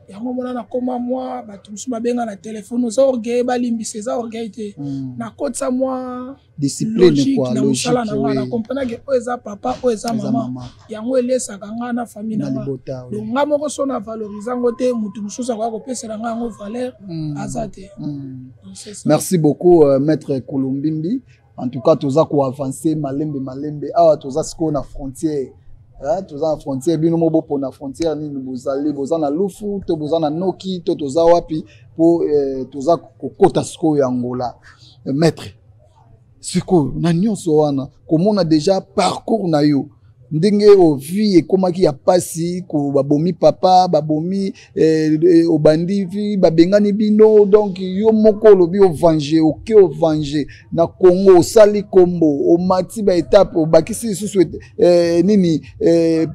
Yango mona nakoma mwa bato mosusu babenga na telefone, oza orgueil, balimbisa, eza orgueil te. Nakotisa mwa discipline na mosala na nga, nacomprenake oyo eza papa, oyo eza mama. Yango elesaka nga na famille na nga. Donc nga moko so na valoriser yango te, motu mosusu akoka kopesela nga yango valeur aza te. Merci beaucoup, maître Kolombimbi. En tout cas, toza koavancer malembe malembe. Awa toza sikoyo na frontière, toza na frontière. Bino mo bopona frontière nini bozali, boza na Lufu to boza na Noki to toza wapi, mpo toza kokota sikoyo ya Angola. Maître, sikoyo na nyonso wana, komona déjà parcours na yo, ndenge ovie ekomaki ya pasi, babomi papa, babomi obandi vie, babengani bino. Donc yo moko olobi ovange, oke ovange na Congo, osali kombo, omati baétape, obakisi lisusu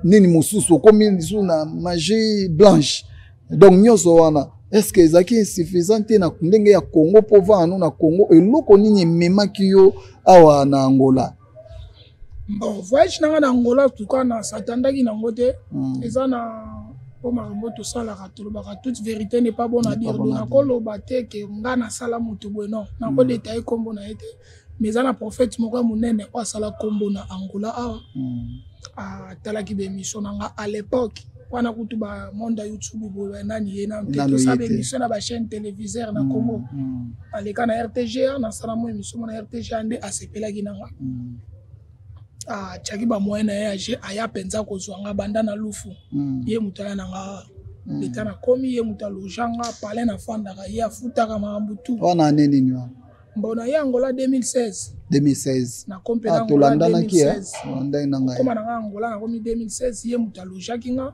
nini mosusu, okomi lisusu na magie blanche. Donc nyonso wana, est ce que ezalaki insuffisant te na ndenge ya Congo mpo vanda na Congo? Eloko nini ememaki yo awa na Angola? Bon, voyage na nga na Angola, en tout cas na s'attendaki nango te. Eza na mpo makambo tosalaka, tolobaka, toute vérité n'est pas bonne à dire. Donc nakoloba te ke nga nasala motu boye, non, nakodétailler nkombo na ye te, mais eza na prophète moko ya monene oyo asala nkombo na Angola awa. Atalaki baémission na nga à l'époque wana, kutu bamonde ya YouTube boye nani ye nanu te. Tosala baémission na bachaîne téléviseur na Congo, aleka na RTGA, nasala mo émission mo na RTGA, nde asepelaki na nga, atiaki bamoyen na ye age, aya mpenza kozwa nga banda na Lufu. Ye moto aya na nga leta, nakomi, ye moto aloger nga, palin nafandaka, ye afutaka makambo tu. Wana ane nini wana? Bon, na ye Angola 2016. 2016. Nakomi mpe na Tolandanaki. Koma na nga Angola, nakomi 2016, ye moto alogeaki nga,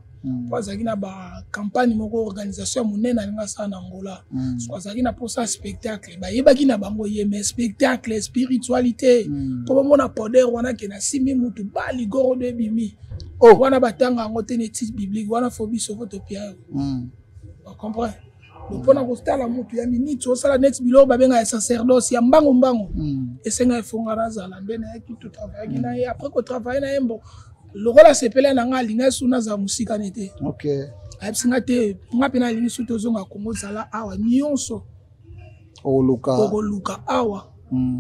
po azalaki na bacampagne moko, organisation ya monene alingi asala na Angola. So azalaki na mposa ya spectacle, bayebaki na bango ye, mais spectacle spiritualité, mpo bamona poder wana ke nasimbi mutu, baligorodo ebimi. Wana batanga yango te na étude biblique wana, fo biso fo topia yo ocomprendre. Mpona kotala mutu ya miniti, osala neti biloko babenga ya sacerdoce ya mbango mbango, esenga efonga nazala nde nayaki, totravaillaki na ye. Après kotravailler na ye, mbo lokola asepele na nga, alingai su nazala mosika ne te. Ayebisi nga te, nga mpe nalingi su tozonga Kongo, zala awa, nyonso okoluka awa,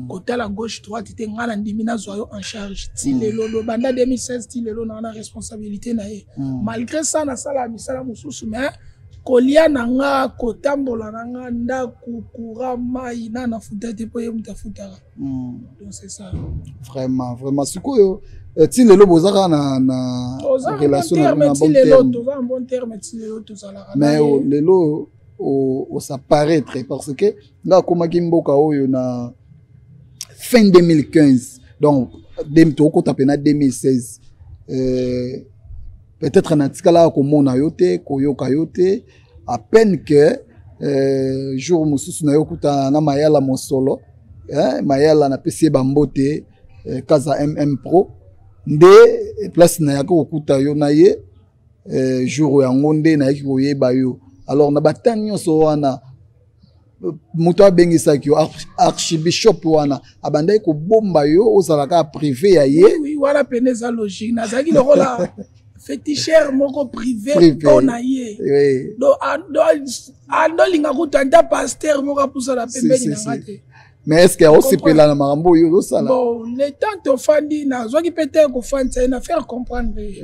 kotala gauche droite te, nga na ndimi nazwa yo en charge ti lelo. Do banda 2016 ti lelo naa na responsabilité na ye. Malgré ça, nasalaka misala mosusu, mais kolia na nga, kotambola na nga, ndako, courant, mai, na nafuta te, mpo ye moto afutaka. Donc c'est ça. Vraiment, vraiment, sikoyo ti lelo boza kaka na relation na bon terme? Toza en bon terme ti lelo, tozalaka. Mais lelo osaparaître, parce que nga akomaki mboka oyo na fin 2015, donc tokota mpe na 2016. Peut-être natikalaka komona yo te, koyoka yo te, à peine que jour mosusu na yo kutana na Mayala Mosolo, Mayala, napesi ye bambote, Kaza MM Pro, nde place nayaki kokuta yo na ye. Jour yango nde nayaki koyeba yo. Alors na batemps nyonso wana, moto abengisaki yo, archibishop wana, abandaki kobomba yo, ozalaka privé ya ye? Oui, wana pene eza logique. Nazalaki lokola féticheur moko privé mpo na ye. Donc andolinga kutu ata pasteur moko apusana pembeni na nga te. Mais est ce que osepela na makambo oyo ozosala? Bon, le temps tofandi, nazwaki mpe te kofandisa ye na faire comprendre ye.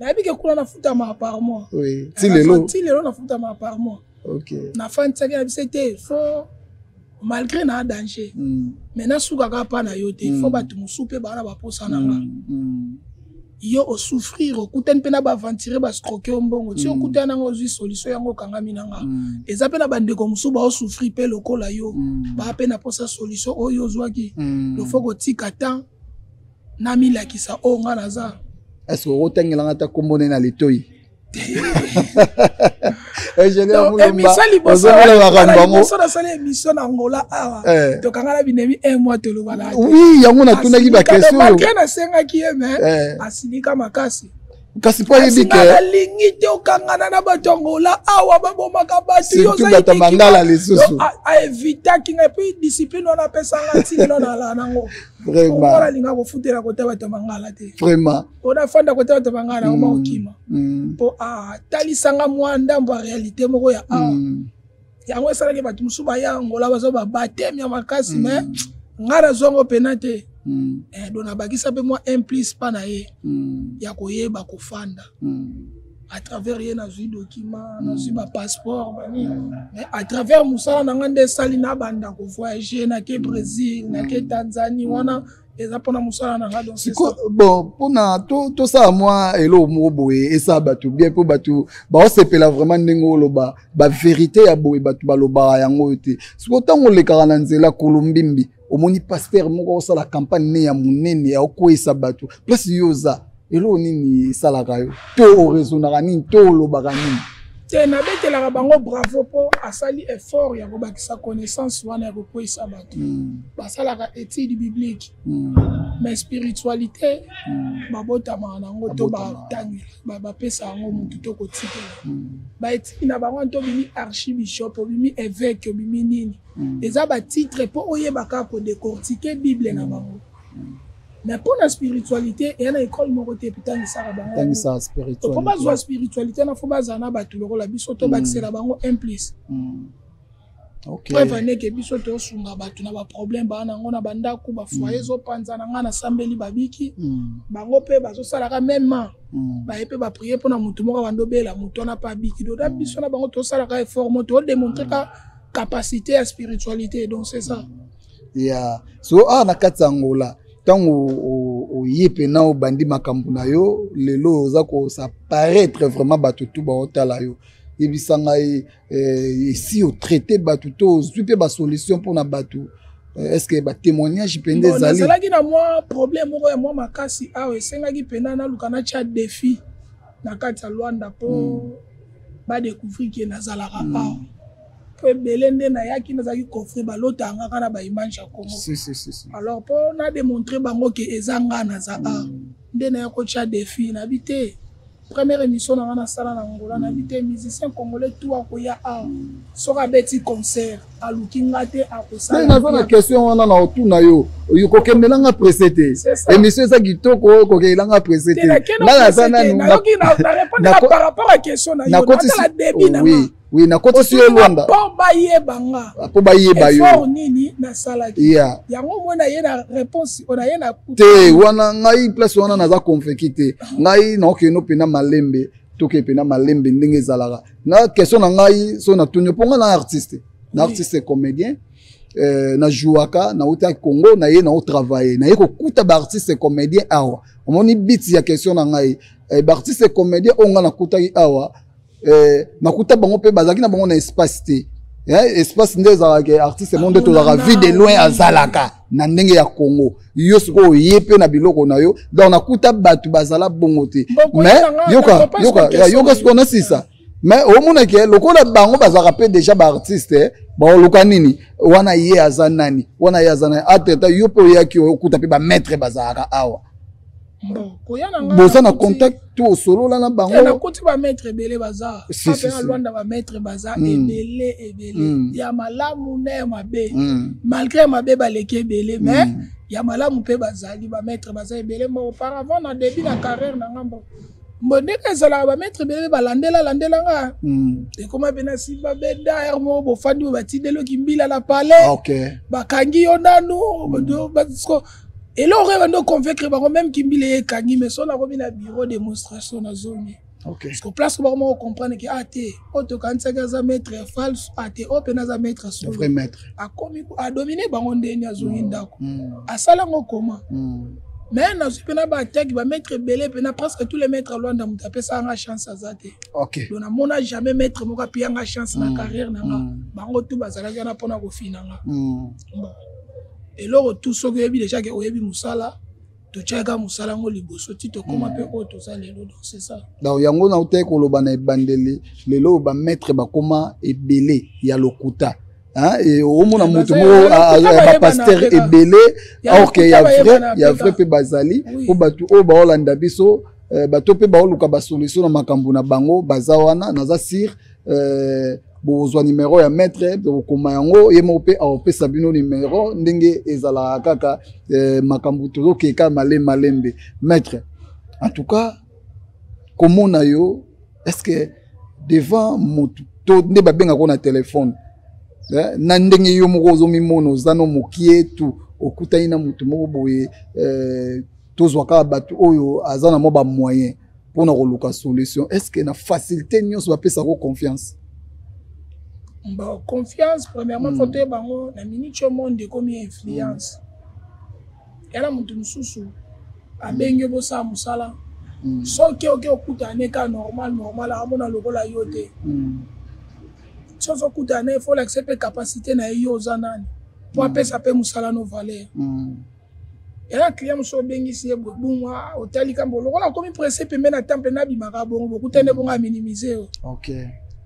Nayebi ke kuna nafutama par mois. Ti lelo? Ti lelo nafutama par mois. Nafandisaki na biso te, faut malgré na danger, mais nasukaka mpa na yo te. Faut bato mosusu mpe baa na baposa na nga. Yo osouffrir, okutani mpe na baaventurier, baescroquer yo mbongo ti okutani nanga, ozwi solution yango, okangami na nga. Eza mpe na bandeko mosusu baosouffrir mpe lokola yo, baa mpe na posa solution oyo ozwaki. Lofo kotika temps namilakisa oyo nga naza. Est ce que okotangelanga ata kombo ne na litoi? Émission nasali, émission na Angola awa, tokanga na binemi un mois, tolobana. Oui, yango natunaki baquestion. Malgré nasengaki ye, mais asilika makasi. Kasi mpo ayebi ke Nalingi te okangana na bato Angola awa, babomaka bato. Surtout bato mangala lisusu. Aevitaki ngai, puis discipline wana apesanga ntina nalala nango. Vraiment. Alinga kofutela kota bato mangala te. Vraiment. Mpo nafanda kota bato mangala nango, baokima, mpo atalisanga mwa ndambo ya réalité moko ya awa. Yango esalaki bato mosusu baya Angola, bazwa babateme ya makasi, mais ngai nazwango pena te. Donc nabakisa mpe mwa un plus mpa na ye ya koyeba kofanda. À travers ye nazwi document, nazwi bapasseport bani, mais à travers mosala na ngai nde esali nabanda kovoyage, nake Brésil, nake Tanzanie. Wana eza mpona mosala na ngai, donc c'est ça. Bon, mpona tosala mwa eloko moko boye esala bato bien, mpo bato baosepela vraiment ndenge oloba bavérité ya boye, bato balobaka yango oyo te. Sikoyo ntango olekaka na nzela Kolombimbi, omoni pasteur moko osala campagne ne ya monene ya okweyisa bato, place yo oza, eloko nini esalaka yo, to oraisonnaka nini, to olobaka nini? Te, nabetelaka bango bravo mpo asali effort ya kobakisa connaissance wana ya kokweyisa bato. Basalaka étude biblique, mais spiritualité babotamaka nango to batangela, bapesa yango motu to kotikela. Baétude na bango wana, to obimi archibishop, obimi évêque, obimi nini, eza batitre mpo oyeba kaka kodécortiquer Bible na bango. Mais mpo na spiritualité, eya na école moko te epitangisaka bango. Tangisa mpo spiritualité. Bazwa spiritualité na, faut bazala na bato lokola biso to bakisela bango un plus. Preuve aneke biso tosunga bato na baproblème baa nango na bandako, bafoyer ezopanzana, ngai nasambeli, babiki. Bango mpe bazosalaka mêmement. Baye mpe baprier mpona motu moko abandi obela, motu wana mpe abiki. Donc na biso na bango tosalaka effort mo todémontre ka capacité ya spiritualité, donc c'est ça. Ya so awa na kati ya Angola, ntango oye mpena obandi makambo na yo, lelo oza kos'apparaître vraiment, bato tu baotala yo. Yebisa ngai, esi otraite bato to ozwi mpe basolution mpona bato? Est ce que batémoignage mpenza ezali? Nazalaki na mwa problème moko ya mwa makasi awa, esengaki mpena naluka natya défi na kati ya Lwanda mpo badécouvrir ke nazalaka awa. Mpo ebele nde nayaki, nazalaki coffre, balotaka nga kaka na baimage ya Congo. Si, si, si, si. Alors mpo nadémontre bango ke eza nga naza awa, nde naya kotya défi. Nabi te, première émission na nga nasala na Angola, nabi te, musicien congolais tout akoya awa, soki abeti concert, aluki nga te, akosala. Naza na question wana na otuna yo, kokendelanga presse te. C'est ça. Émission eza kitoko, kokendelanga presse te. Nga naza nanu Nayoki na répondre par rapport à question na yo. Natala début na nga. Oui, nakotisi yo Lwanda. Mpo bayeba nga. Mpo bayeba yo. Effort nini nasalaki. Yango mona ye na réponse ona ye na. Te, wana ngai place wana naza convaincu te. Ngai naokende mpena malembe, tokende mpena malembe ndenge ezalaka. Na question na ngai so natuni, mpo ngai na artiste, na artiste comédien, najouaka, nauta Congo, na ye naotravaille, naye kokuta baartiste comédien awa. Omoni biti ya question na ngai, baartiste comédien oyo ngai nakutaki awa, nakuta bango mpe bazalaki na bango na espace te. Espace nde ezalaka artiste mo nde tozalaka vie de loin, azalaka na ndenge ya Congo. Yo sikoyo oye mpe na biloko na yo, donc nakuta bato bazala bongo te. Mais yoka, yoka, yoka, sikoyo nasisa. Mais omonake lokola bango bazalaka mpe déjà baartiste, baoluka nini wana, ye aza nani wana, ye aza nani. Atreta yo mpe oyaki, okuta mpe bamaître bazalaka awa. Bon, koya na nga boza na contact to osolola na bango? Nakuti bamaître ebele baza ape na Lwanda, bamaître baza ebele ebele, ya malamu na ya mabe. Malgré ya mabe baleki ebele, mais ya malamu mpe bazali. Bamaître baza ebele. Bon, auparavant, na début na carrière na nga, bon, mbo ndenge ezalaka, bamaître ebele balandela landela nga. Ekoma mpe na simba benda ere moko, bofandi oyo batindeloki mbila na palais, bakangi yo nanu. Eloko oyo bando convaincre bango, même kimbila ye ekangi, mais so nakomi na bureau, démonstration, nazongi. Parce que place bango moko comprendre ke a te, oyo tokanisaki aza maître ya false, a te, oyo mpena aza maître. Solo, vrai maître. Akomi adomine bango ndeni, azongi ndako, asala yango koma. Mais nazwi mpena baataki bamaître ebele mpena, presque tous les maîtres Lwanda, moto apesaka nga chance aza te. Donc namona jamais maître moko apiyanga chance na carrière na nga. Bango tu bazalaki wana mpona kofina nga. Bon, eloko tu soki oyebi déjà ke oyebi mosala, totiaka mosala yango liboso ti tokóma mpe oyo toza lelo. Donc c'est ça. Donc yango nautaki koloba na ebandeli, lelo oyo bamaître bakóma ebele ya lokuta. Omona moto moko, bapasteur ebele, or que ya vrai, ya vrai mpe bazali. Mpo bato oyo baolanda biso, bato mpe baoluka basolution na makambo na bango, baza wana. Naza sûr, bozwa numero ya maître, bokoma yango, ye moko mpe aopesa bino numero. Ndenge ezalaka kaka, makambo tozokeka malembe malembe. Maître, en tout cas komona yo, est ce que devant motu to nde babengaka na telefone, na ndenge yo moko ozomimona, oza no mokie tu, okutani na motu moko boye, tozwa kaka bato oyo aza na mwa bamoyen mpona koluka solution, est ce que na facilité nyonso bapesako confiance? Bon, confiance, premièrement, faut toyeba bango na minute oyo monde ekomi influence. Ya na moto mosusu abengi yo, bosala mosala, soki oke okutana ne ka normal normal, amona lokola yo te. Soki ozokutana ne, faut olakisa mpe capacité na ye, yo oza nani, po apesa mpe mosala no valeur. Eya client mosusu obengisi ye bungwa, otali kambo lokola akomi presse pembe na temple, nabimaka bongo, bokutani bongo, aminimize yo.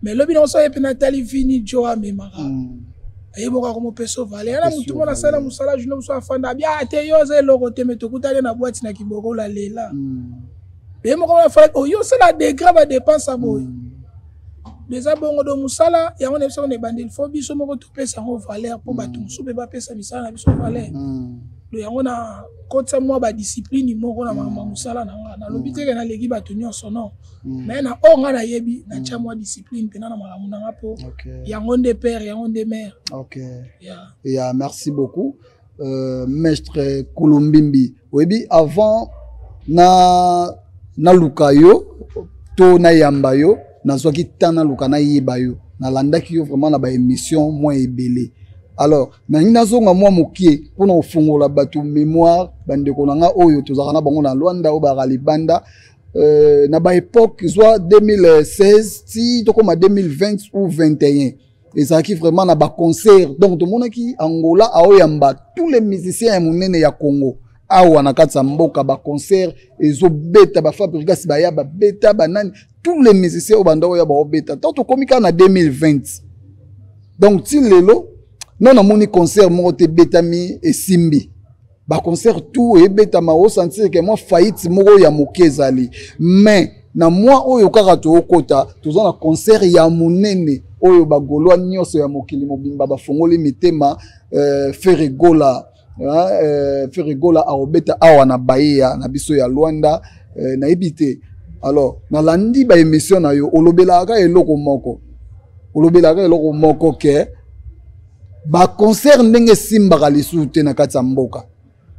Mais lobi nango so ye mpe natali vini jo amemaka, ayebaka komopesa valeur. Yana motu moko nasala mosala, journée mosusu afanda abia te, yo oza eloko te, me tokutani na boîte na Kibokola lela, ye moko oyo osala degré badépense ya boye. Eza bongo. Do mosala yango na biso na ebandeli, faut biso moko topesa yango valeur, mpo bato mosusu mpe bapesa misala na biso valeur. Do yango na kotisa mwa badiscipline moko na makambo ya mosala na nga. Nalobi teke naleki bato nyonso, non, mais na oyo nga nayebi, natya mwa discipline mpena na makambo na nga, mpo yango nde père, yango nde mère. Yeah. Yeah, merci beaucoup, maître Kulumbimbi. Oyebi, avant na naluka yo to nayamba yo, nazwaki temps naluka nayeba yo. Nalandaki yo vraiment na baémission mwa ebele. Alors nalingi nazonga mwa mokie mpona kofungola bato mémoire, bandeko na nga oyo tozalaka na bango na Lwanda, oyo bazalaka libanda. Na baépoque zwa 2016 ti tokóma 2020 ou 21, ezalaki vraiment na baconcert. Donc tomonaki Angola aoyamba tous les musiciens ya monene ya Congo awa na kati ya mboka, baconcert ezobeta, baFabregas baya babeta, banani, tous les musiciens oyo banda oyo baobeta. Tant tokomi kaka na 2020, donc ti lelo no namoni concert moko te ebetami esimbi. Baconcert tout ebetama, osentir ke mwa faillite moko ya moke ezali. Mais na mwa oyo kaka tookota, toza na concert ya monene oyo bagaulois nyonso ya mokili mobimba bafongoli mitema, Ferre Gola, Ferre Gola aobeta awa na Bahia na biso ya Lwanda. Nayebi te. Alors nalandi baémission na yo, olobelaka eloko moko, olobelaka eloko moko ke baconcert ndenge esimbaka lisusu te na kati ya mboka,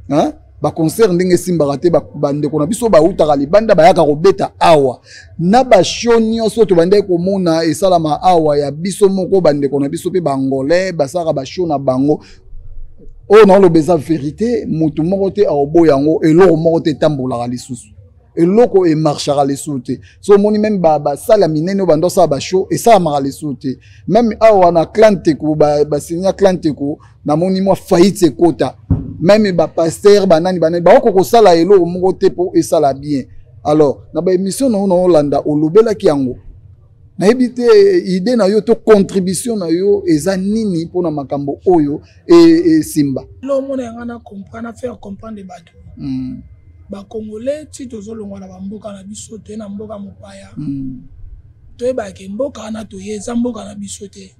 hein? Baconcert ndenge esimbaka te, bandeko na biso bautaka libanda bayaka kobeta awa na bashow nyonso tobandaki komona esalama awa ya biso moko. Bandeko na biso mpe baangolais basalaka bashow na bango. Oyo naoloba eza vérité, motu moko te aoboya yango. Eloko moko te etambolaka lisusu, eloko emarchaka lisusu te. So omoni même basala ya minene oyo bando osala bashow, esalamaka lisusu te. Même awa na clan Teko, basinya clan Teko, namoni mwa faillite ekota. Même bapasteur, banani banani, bakoki kosala eloko moko te mpo esala bien. Alors na baémission na yo naolanda, olobelaki yango. Nayebi te idée na yo to contribution na yo eza nini mpona makambo oyo esimba. Lomona yanga na comprendre, na faire comprendre bato. Bacongolais, ti tozolongwa na bamboka na biso, toye na mboka mopaya, toyebaka mboka wana toye eza mboka na biso te.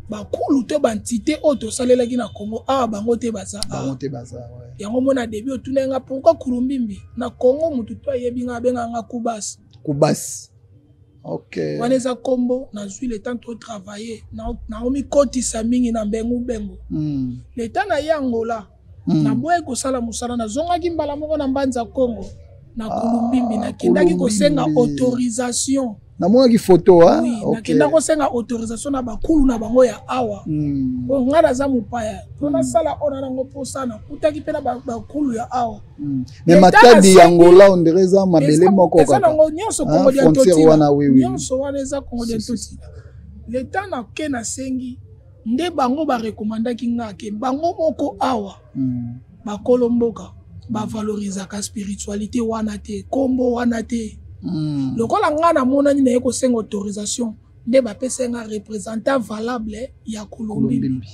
Bakulu to baentité oyo tosalelaki na Congo awa, bango te baza awa. Yango mona début otuna nga pourquoi Kulumbimbi. Na Congo, motu to ayebi nga, abengaka nga Kubas. Kubas, ok. Wana eza nkombo nazwi le temps totravaille, naomikotisa mingi na mbengu bengo. Le temps na ye Angola, naboyi kosala mosala, nazongaki mbala moko na Mbanza Congo na Kulumbimbi. Nakendaki kosenga autorisation. Namonaki photo. Oui, nakenda kosenga autorisation na bakulu na bango ya awa. Oyo ngai naza mopaya, mpo nasala oyo na nango mposa, nakutaki mpe na bakulu ya awa. Mais Matadi ya Angola, on dirait eza mabele moko. Eza nango nyonso Kongo dia Ntotila, nyonso wana eza Kongo dia Ntotila. Le temps nake, nasengi nde bango barekomandaki nga ke bango moko awa, bakolo mboka bavalorizaka spiritualité wana te, nkombo wana te. Lokola ngai namonani naye kosenga autorisation, nde bapesa nga représentant valable ya Kulumbimbi.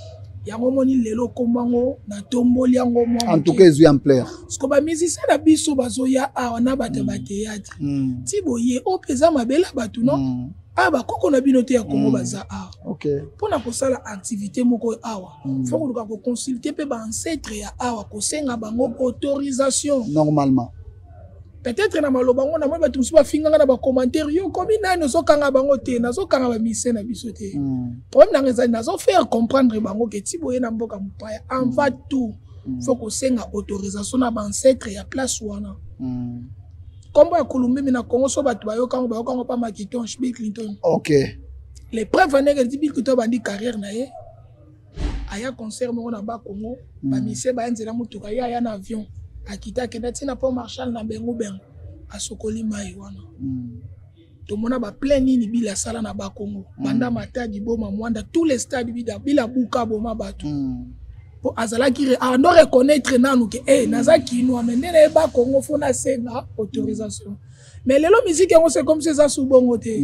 Yango moni lelo nkombo yango natomboli yango mwa. En tout cas, ezwi ampleur. Parce que bamusicien na biso bazoya awa na bato ya bathéâtre, ti boye oyo mpe eza mabele ya bato, no awa bakoko na bino te ya Kongo baza awa. Mpona kosala activité moko awa, faut koluka koconsulte mpe baancêtre ya awa, kosenga bango autorisation. Normalement. Peut-être na maloba ngo, namoni bato mosusu bafinganga na bacommentaire: yo komi nani, ozokanga bango te? Nazokanga bamusicien na biso te. Problème nanga ezali nazofaire comprendre bango ke ti boye na mboka mopaya, avant tout faut kosenga autorisation na baancêtre ya place wana. Nkombo ya Kulumbimbi na Congo, so bato bayokango, bayokango mpa Makitonche, Bill Clinton. Les preuves, ndenge ti Bill Clinton bandi carrière na ye, aya concert moko na Bakongo, bamusicien baya nzela motuka, ye aya na avion, akita, akenda ntina mpo Marshal na bengo bengo, asokoli mai wana. Tomona baplein nini Bila asala na Bakongo, banda Matadi, Boma, Mwanda, tous les stades Bila buka, boma bato, po azalaki ando reconnaître nanu ke naza Kinois, mais nde nayeba Kongo, faut nasenga autorisation. Mais lelo musique yango, c'est comme si eza su bongo te.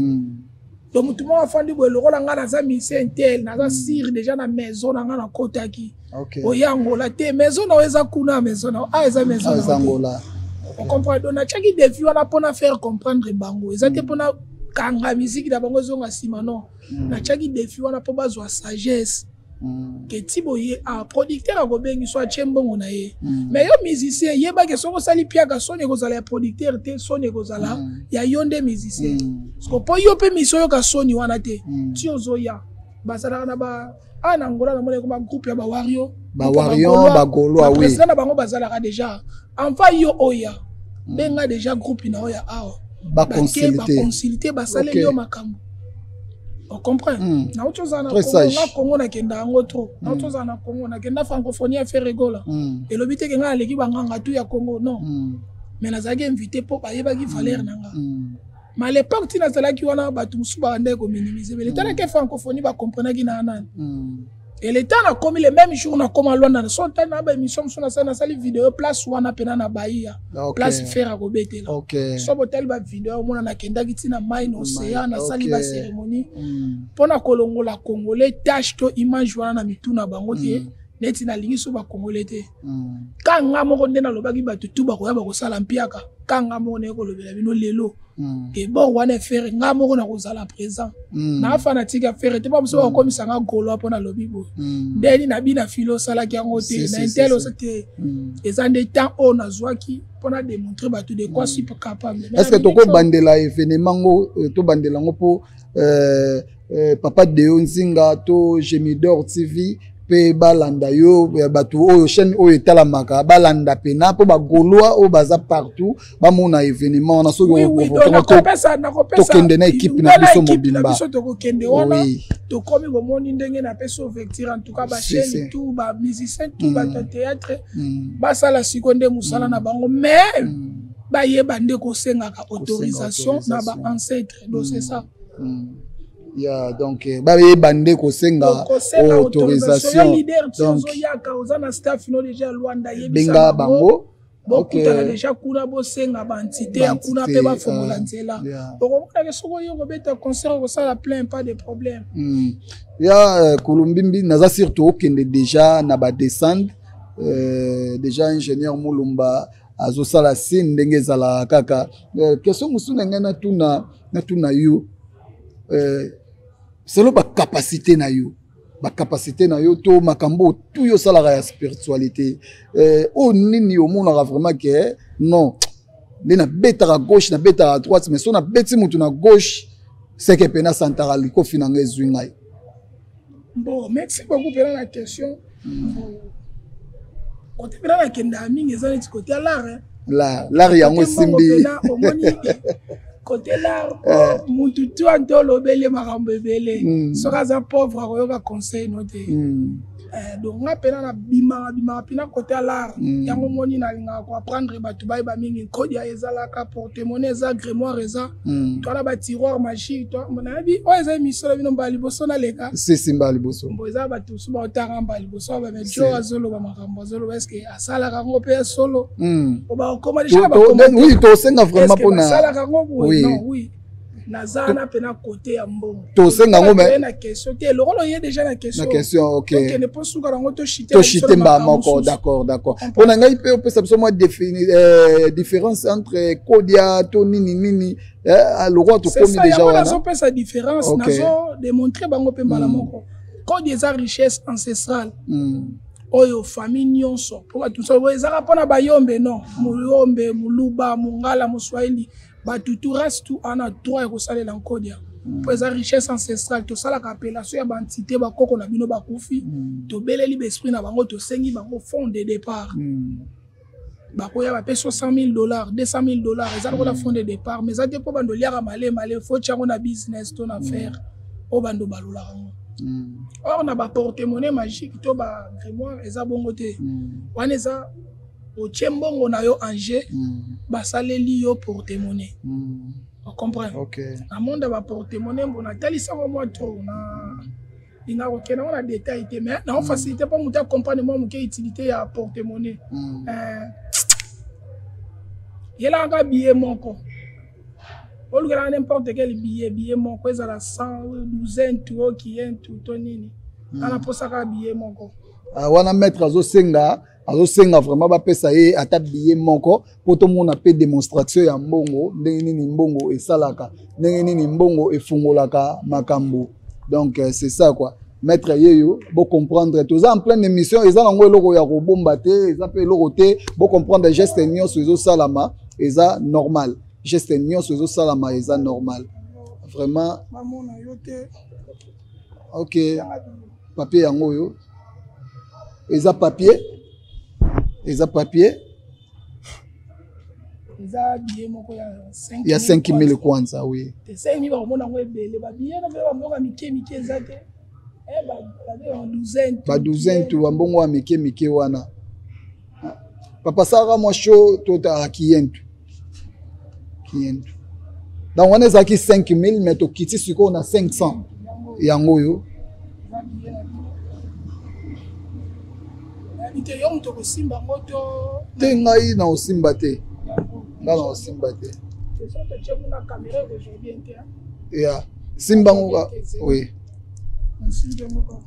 Donc motu moko afandi boye lokola ngai naza musicien tel, naza sûr déjà na maison na ngai nakotaki. Oya Angola te, maison na yo eza kuna, maison na yo a eza maison na Angola. Ocomprendre? Donc natiaki défi wana mpona faire comprendre bango. Eza te mpona kanga musique na bango ezonga nsima, non. Natiaki défi wana mpo bazwa sagesse ke ti boye a producteur akobengi so, atie mbongo na ye. Mais yo musicien, yebake soki osali piaka, soni ekozala ya producteur te, soni ekozala ya yo nde musicien. Parce que mpo yo mpe musicien oyoka soni wana te, ti ozoya, bazalaka na ba awa na Angola, namoni ekoma groupe ya bawario. Bawario, bagaulois, oui. Président na bango bazalaka déjà. Enfin yo oya, benga déjà groupe na oyo ya awa. Baconsulte, basaleli yo makambo, ocomprend? Nauti ozala na Congo, nga Congo nakenda yango trop. Nauti ozala na Congo, nakenda francophonie ya Ferre Gola. Elobi te ke ngai aleki banganga tu ya Congo, non. Mais nazalaki invité mpo bayebaki valeur na nga. Mais à l'époque, ntina azalaki wana, bato mosusu babandaki kominimize, mais letalaki francophonie, bacomprenaki na nani. Et le temps nakomi, le même jour nakoma Lwanda, so ntani na baémission mosusu nasali, nasali video place wana mpena na Bahia, place Ferre akobetela. So botali bavideo, omona nakendaki ntina mai na océan, nasali bacérémonie mpona kolongola congolais tache to image wana na mitu na bango te. Neti nalingi so bacongolais te. Ka nga moko nde nalobaki bato tu bakoya bakosala mpiaka, ka nga moko naye kolobela bino lelo ke bor wana Ferre, nga moko nakozala présent. Na fanatique ya Ferre te, mpo mosusu bakomisanga gaulois mpo nalobi boye. Ndeni na bina filo osalaki yango te na intel osa te. Eza nde temps oyo nazwaki mpona démontrer bato de quoi suis capable. Est ce que tokobandela événement ngo, tobandela yango mpo papa Deo Nzinga to Gemidor TV mpe balanda yo, bato oyo chaîne oyo etalamaka balanda pena, mpo bagaulois oyo baza partout bamona événement wana? Soki tokende na équipe na biso mobimba. Biso tokokende wana, tokomi bomoni ndenge napesi ouverture. En tout cas, bachaîne tout, bamusicien tout, bato ya théâtre basala siko nde mosala na bango, mais bayeba nde kosengaka autorisation na baancêtre. Donc c'est ça. Ya, donc bayeba nde kosenga autorisation. Donc ozoyaka, oza na staff no déjà Lwanda. Benga bango. Bokutana déjà kuna, bosenga baentité ya kuna mpe bafongola nzela. Okomonake soki oyo kobeta concert, okosala plein, pas de problème. Ya Kulumbimbi, naza surtout okende déjà na badescendre, déjà ingénieur Mulumba. Azosala signe ndenge ezalaka kaka. Question mosusu na ngai natuna yo, selon bacapacité na yo, bacapacité na yo to makambo tu yo osalaka ya spiritualité, oyo nini omonaka vraiment ke non, nde nabetaka gauche, nabetaka droite, mais so nabeti mutu na gauche, seke mpe nasantaka likofi na ngai ezwi ngai? Bon, merci beaucoup mpena na question. Kote mpena nakendaka mingi eza neti kote ya l'art. L'art yango esimbi. Omoni, kote l'art, mutu tu ante olobeli makambo ebele, soki aza pauvre akoyoka conseil no te. Donc nga mpena nabimaka bimaka mpena kote ya l'art. Yango moni nalingaka koapprendre bato bayeba mingi nkodia ezalaka, porte-monnaie eza, grimoire eza, toala batiroir magique. Nayebi oyo eza émission na bino mbala liboso naleka. Sisi, mbala liboso. Bo eza bato mosusu baotanga mbala liboso, bamejo azoloba makambo azoloba, est-ce asalaka yango mpe ya solo? Bakokoma Oui, tosenga vraiment mpona asalaka yango boye. Non, oui, naza na mpe na kote ya mbongo. Tosenga yango me na question te, lokolo ye déjà na question. Na question, ok. Tokende mpo suka nango toshite. Toshite mbala moko, d'accord. Mpo na ngai mpe opesa biso mwa différence entre kodia to nini nini, lokwa tokomi déjà wana. Nazopesa différence, nazo démontrer bango mpe mbala moko. Code eza richesse ancestrale oyo famille nyonso, mpo bato mosusu ezaka mpona bayombe. Non, moyombe, moluba, mongala, moswahili, bato tu, race tu ana droit ya kosalela nkodia, mpo eza richesse ancestrale. Tosalaka appellation ya baentité, bakoko na bino bakufi, tobeleli baesprit na bango, tosengi bango fond de départ. Bakoya bapesi 100 000 $, 200 000 $, eza lokola fond de départ, mais eza te mpo bando oliaka malemale, faut tiango na business to na faire oyo bando balolaka yango. Or na baporte-monnaie magique to bagrimoire eza bongo te. Wana eza otie mbongo na yo en jeu, basaleli yo porte-monnaie, ocomprendre? Na monde ya baporte-monnaie, mbo natalisango mwa trop na linga kokende yango na détail te, mais nao facilité mpo moto acomprendre mwa moke utilité ya porte-monnaie. Yelaka billet moko, olukelaka n'importe quel billet, billet moko ezala 100, douzaine tu, okien tu to nini, ana mposaka billet moko. Wana maître azosenga vraiment bapesa ye ata billet moko mpo tomona mpe démonstration ya mbongo, ndenge nini mbongo esalaka, ndenge nini mbongo efungolaka makambo. Donc c'est ça quoi, maître yeyo. Bocomprendre, toza en pleine émission, eza nango eloko ya kobomba te, eza mpe eloko te. Bocomprendre, geste nyonso ezosalama eza normal, geste nyonso ezosalama eza normal vraiment. Bamona yo te. Ok, papier yango oyo eza papier, eza papier. Eza billet moko ya 5 ya 5000 kwanza, oui. Te, 5000 bakomona yango ebele. Babillet na mpe bamboka mike mike eza te, douzaine. Badouzaine tu, bambongo ya mike mike wana. Papa, salaka mwa show to kiyentu kiyentu. Donc wana ezalaki 5000, mais tokiti sikoyo na 500 yango oyo. Te, yo moto okosimba yango to? Te, ngai na osimba te, ngai na osimba te. Ya simba yango, oui. Nasimbi yango.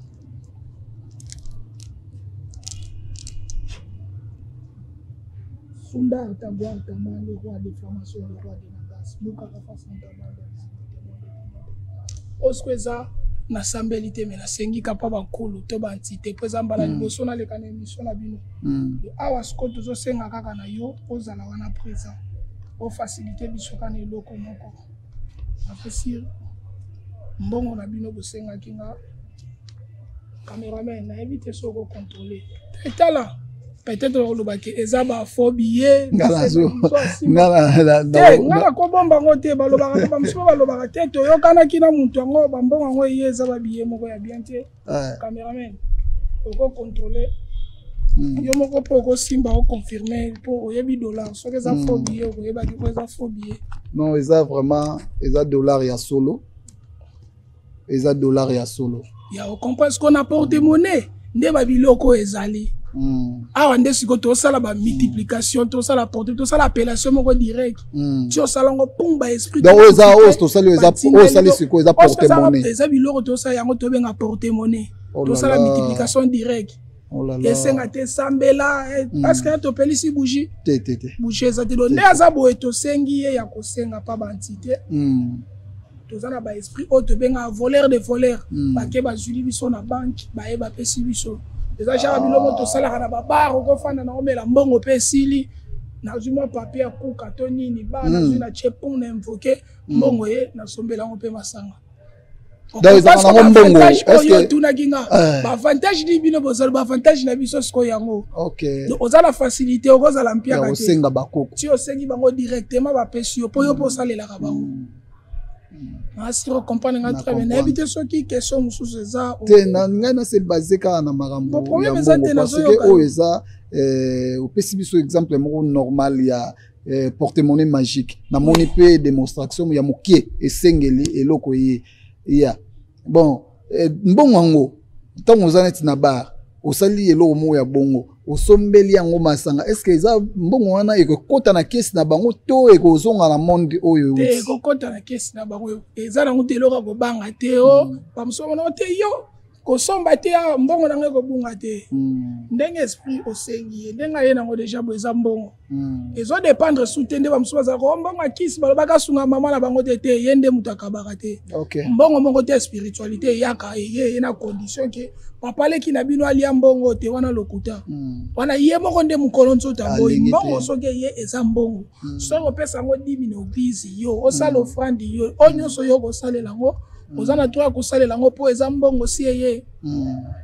Sundar Tagwar Tama, le roi des formations, le roi de Nagas, Mukaka Santa. Osiko eza nasambeli te, me nasengi kapa bankulu to baentité, mpo eza mbala liboso naleka na émission na bino. Awa sikoyo tozosenga kaka na yo ozala wana présent, ofacilité biso kaka na eloko moko. Napesi mbongo na bino bosengaki nga. Cameraman, nayebi te soki ocontrôle, tala, peut-être olobaki eza bafaux billet. Te, nga nakobomba yango te. Balobaka, bamosusu balobaka te, toyokanaki na moto yango, bambongo yango eye, eza babillet moko ya bien te. Cameraman, okocontrôle yo moko mpo okosimba, oconfirme, mpo oyebi dollar. Soki eza faux billet, okoyebaki mpo eza faux billet. Non, eza vraiment, eza dollar ya solo, eza dollar ya solo. Ya ocomprendre, ce qu'on a porte monnaie nde babiloko oyo ezali awa nde sikoyo tosala bamultiplication, tosala porte, tosala appellation moko direct. Ti osala yango pum, baesprit. Donc oyo eza, oyo tosali, oyo osali sikoyo eza porte monnaie? Eza biloko tosala yango, tobenga porte monnaie. Tosala multiplication direct. Oh là là. Esenga te sambela parce que topelisi bougie. Te te te. Bougie eza te. Donc nde aza boye, tosengi ye ya kosenga pa baentité. Toza na baesprit oyo tobengaka voleur de voleur. Bake bazwili biso na banke, baye bapesi biso. Eza genre biloko tosalaka na babar, okofanda na omela mbongo mpe esili, nazwi mwa papier ya kuka to nini ba nazwi na tie pont na invoke mbongo ye, nasombela yango mpe masanga. Donc, ezalaka nango mbongo, est-ce Oyo otunaki nga baavantage nini bino bozala, baavantage na biso sikoyo yango. Donc, oza na facilité, okozala ya mpiaka te. Kosenga bakoko. Ti osengi bango directement, bapesi yo mpo yo mpo osalelaka bango. Nasiri ocomprendre nga Na très bien. Nayebi te soki question mosusu eza. Te, na ngai na se base kaka na makambo Bon, problème ya eza mbongo te, parce que nazoyoka yo. Oyo eza opesi biso exemple moko normal ya porte-monnaie magique. Namoni mpe démonstration ya mokie esengeli eloko ye ya bon mbongo yango. Ntango oza neti na bar, osali eloko moko ya bongo, osombeli yango masanga, est ce que eza mbongo wana ekokɔta na kesi na bango to ekozonga na monde oyo Te. euti? Ekokɔta na kesi na bango. Eza nango te eloko ya kobanga te. O bamosusu bamonango te, yo kosomba te, awa mbongo nango ekobunga te. Ndenge esprit osengi ye, ndenge aye nango déjà boye, eza mbongo. Ezodépendre su te nde bamosusu bazalaka o mbongo akisi, balobaka asunga mama na bango te. Te, ye nde moto akabaka te. Mbongo moko te. Spiritualité eyaka, eye ye na condition ke papa leki na bino alia mbongo te, wana lokuta. Wana ye moko nde mokolo nzoto aboyi. Alingi te. Mbongo soki eye, eza mbongo. Soki opesa yango dimi na église, yo osala offrande, yo oyo nyonso yo kosalela yango, oza na droit ya kosalela yango mpo eza mbongo si eye.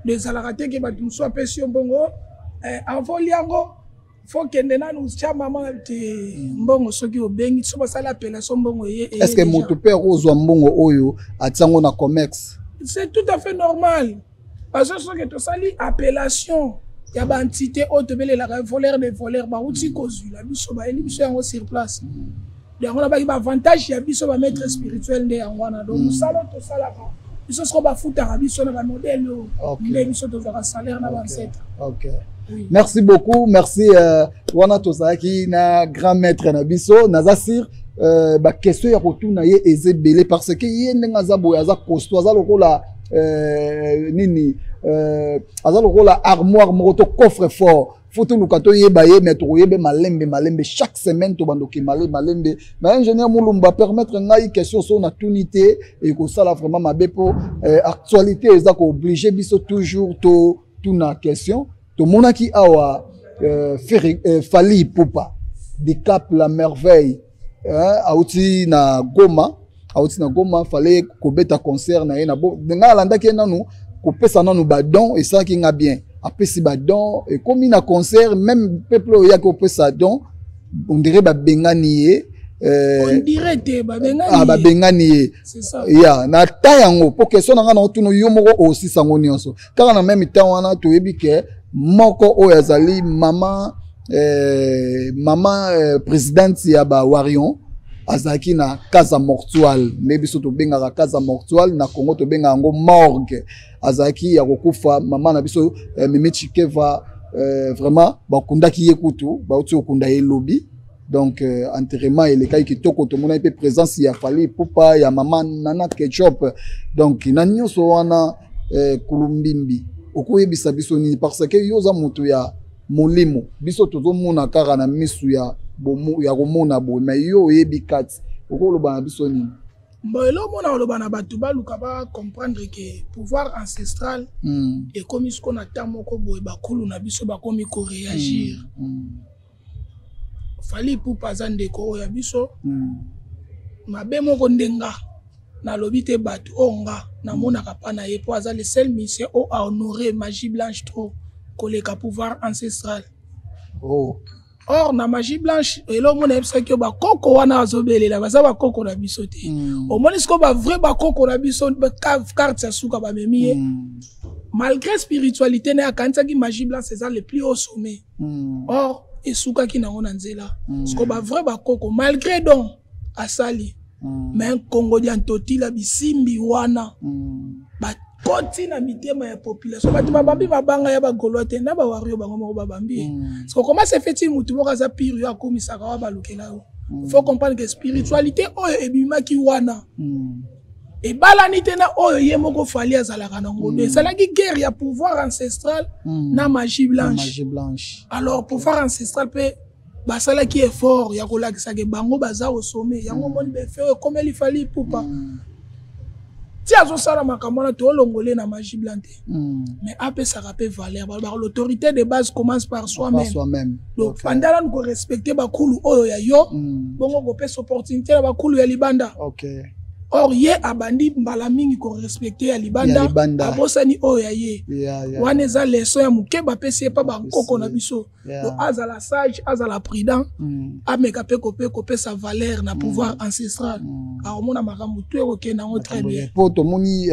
Do ezalaka te ke bato mosusu apesi yo mbongo avant yango fo kende nanu tia mama te. Mbongo soki obengi, so basali appellation, mbongo eye, eye Est ce que déjà. Moto mpe akozwa mbongo oyo atiango na commerce? C'est tout à fait normal, parce que soki tosali appellation ya baentité oyo tobelelaka voleur de voleur, bauti kozwila biso, bayeli biso yango sur place. Yango nabaki baavantage ya biso bamaître spirituel nde yango wana. Donc mosala oyo tosalaka biso soko bafutaka biso na bamodele oyo nde biso tozwaka salaire na baancêtre. Oui. Merci beaucoup, merci. Wana tozalaki na grand maître na biso. Naza sûr baquestion ya kotuna ye eza ebele, parce que ye ndenge aza boye, aza costaud, aza lokola nini, aza lokola armoire moko to coffre fort. Fo toluka toyeba ye, mais tokoyeba malembe malembe. Chaque semaine tobandoki malembe malembe. Mais ingénieur Mulumba, permettre ngai question so natuni te ekosala vraiment mabe, mpo actualité eza kooblige biso toujours totuna question. Tomonaki awa Fally Ipupa Dicap la Merveille, auti na Goma, auti na Goma, fallait kobeta concert na ye na bo. Ngai alandaki ye nanu kopesa nanu badon, esalaki nga bien. Apesi badon, ekomi na concert, même peuple oyo oyaki kopesa don, on dirait babengani ye. On dirait te, babengani Ah, ye. Babengani ye. C'est ça. Ya na ta yango, mpo question na ngai na otuna yo moko osisa yango nyonso kaka na même temps wana. Toyebi ke moko oyo azali mama présidente ya bawarrior azalaki na casa mortuaire, nde biso tobengaka casa mortuaire, na Congo tobengaka yango morgue. Azalaki ya kokufa, mama na biso Mimi Chikeva. Vraiment bakundaki ye kutu, bauti kokunda ye lobi. Donc enterrement elekaki kitoko. Tomonaki mpe présence ya Fally Ipupa, ya mama Nana Ketchup. Donc na nyonso wana, Kulumbimbi, okoyebisa biso nini? Parce que yo oza moto ya molimo, biso tozomona kaka na misu ya komona boye, mais yo oyebi kati, okoloba na biso nini? Bon, eloko mona koloba na bato, baluka bacomprendre ke pouvoir ancestral ekomi siko na temps moko boye, bakulu na biso bakomi koréagir. Fally Ipupa aza ndeko oyo ya biso. Mabe moko nde nga nalobi te, bato oyo nga namonaka mpa na ye, mpo aza le seul musicien oyo ahonore magie blanche trop koleka pouvoir ancestral. Or na magie blanche, eloko mona yebisaki yo, bakoko wana azobelela baza bakoko na biso te. Omoni sikoyo bavrai bakoko na biso, carte ya suka bamemi ye. Malgré spiritualité na ye, akanisaki magie blanche eza le plus haut sommet. Or esukaki nango na nzela. Sikoyo bavrai bakoko, malgré don asali, mais Kongo dia Ntotila bisimbi wana bakoti na mitema ya population. Bato babambi mabanga ya bagaulois te, na bawarrior bango moko babambi ye. Parce que comment se fait-il mutu moko aza pire, yo akomisaka wa balukela yo? Faut comprendre que spiritualité oyo ebimaki wana. Ebalani te na oyo ye moko Fally azalaka nango. Ezalaki guerre ya pouvoir ancestral na magie blanche. Magie blanche. Alors pouvoir ancestral mpe basalaki effort ya kolakisaka bango baza au sommet. Yango omoni befe oyo ekomeli Fally Ipupa. Ti azosala makambo wana, toolongole na magie blanc te, mais apesaka mpe valeur. Balobaka l'autorité de base commence par par soi-même. Soi-même. Donc fanda nanu korespecte bakulu oyo ya yo, bongo kopesa opportunité na bakulu ya libanda. Or ye abandi mbala mingi korespecte ya libanda, Ya libanda. Abosani oyo ya ye. Wana eza leçon ya moke bapesi ye mpa bankoko na biso. Donc azala sage, azala prudent, ameka mpe kopesa valeur na pouvoir ancestral. Akomona makambo tu ekokende yango très bien. Mpo tomoni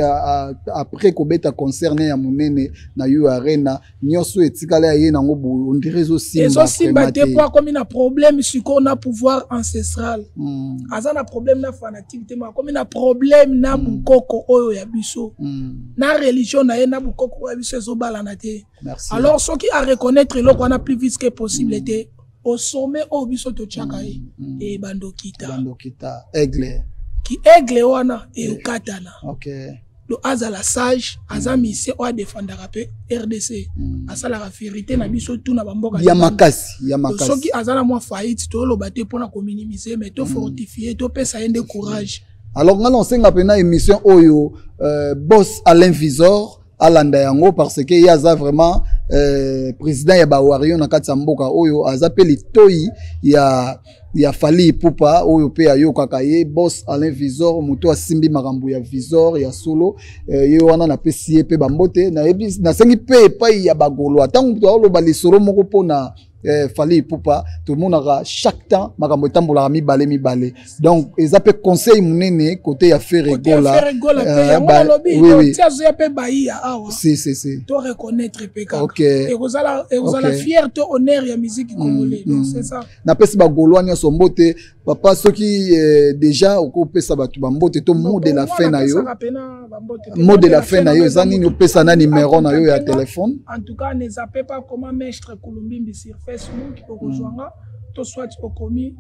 après kobeta concert ne ya monene na U Arena, nyonso etikala ya ye nango boye, on dirait ezosimba Ezosimba vraiment te, po akomi na problème sikoyo na pouvoir ancestral. Aza na problème na fanatique te, mais akomi na problème na bukoko oyo ya biso, na religion na ye na bukoko oyo ya biso ezobalana te. Merci. Alors soki areconnaître eloko wana plus vite que possible te, au sommet oyo biso totiaka ye, ebandokita. Bandokita aigle. Ki aigle wana ekatana. Donc azala sage, aza mise oyo adefendaka mpe RDC, asalaka fierté na biso tu na bamboka Ya libanda. makasi, ya Donc, makasi. soki aza na mwa faillite, toloba te mpona kominimize, mais tofortifie, topesa ye nde courage. Alors nga na osenga mpena émission oyo, boss Alain Visor alanda yango, parce que ye aza vraiment président ya bawario na kati ya mboka oyo, aza mpe litoi ya Fally Ipupa oyo mpe ayokaka ye. Boss Alain Visor, moto asimbi makambo ya Visor ya solo, ye wana napesi ye mpe bambote. Nayebi, nasengi mpe epai ya bagolo, ntango moto aoloba lisolo moko mpona Fally Ipupa, tomonaka chaque temps makambo etambolaka mibale mibale. Donc eza mpe conseil monene côté ya Côté ya Ferre Gola. Ferre Gola mpe, yango nalobi, Oui, donc, oui. ti azoya mpe baiya awa, Si, si, si. to reconnaître mpe kaka. Ekozala fier to honneur ya musique congolais. Donc c'est ça. Napesi bagaulois nyonso mbote. Papa, soki déjà okopesa bato bambote to mot de la Bon, fin na yo. napesaka pena bambote te. Mot de la fin na yo eza nini? Opesa na numéro na yo ya Accompagne-nga. téléphone. En tout cas, ne zappez pas comment Maître Kulumbimbi sur Facebook, okozwanga, to soit okomi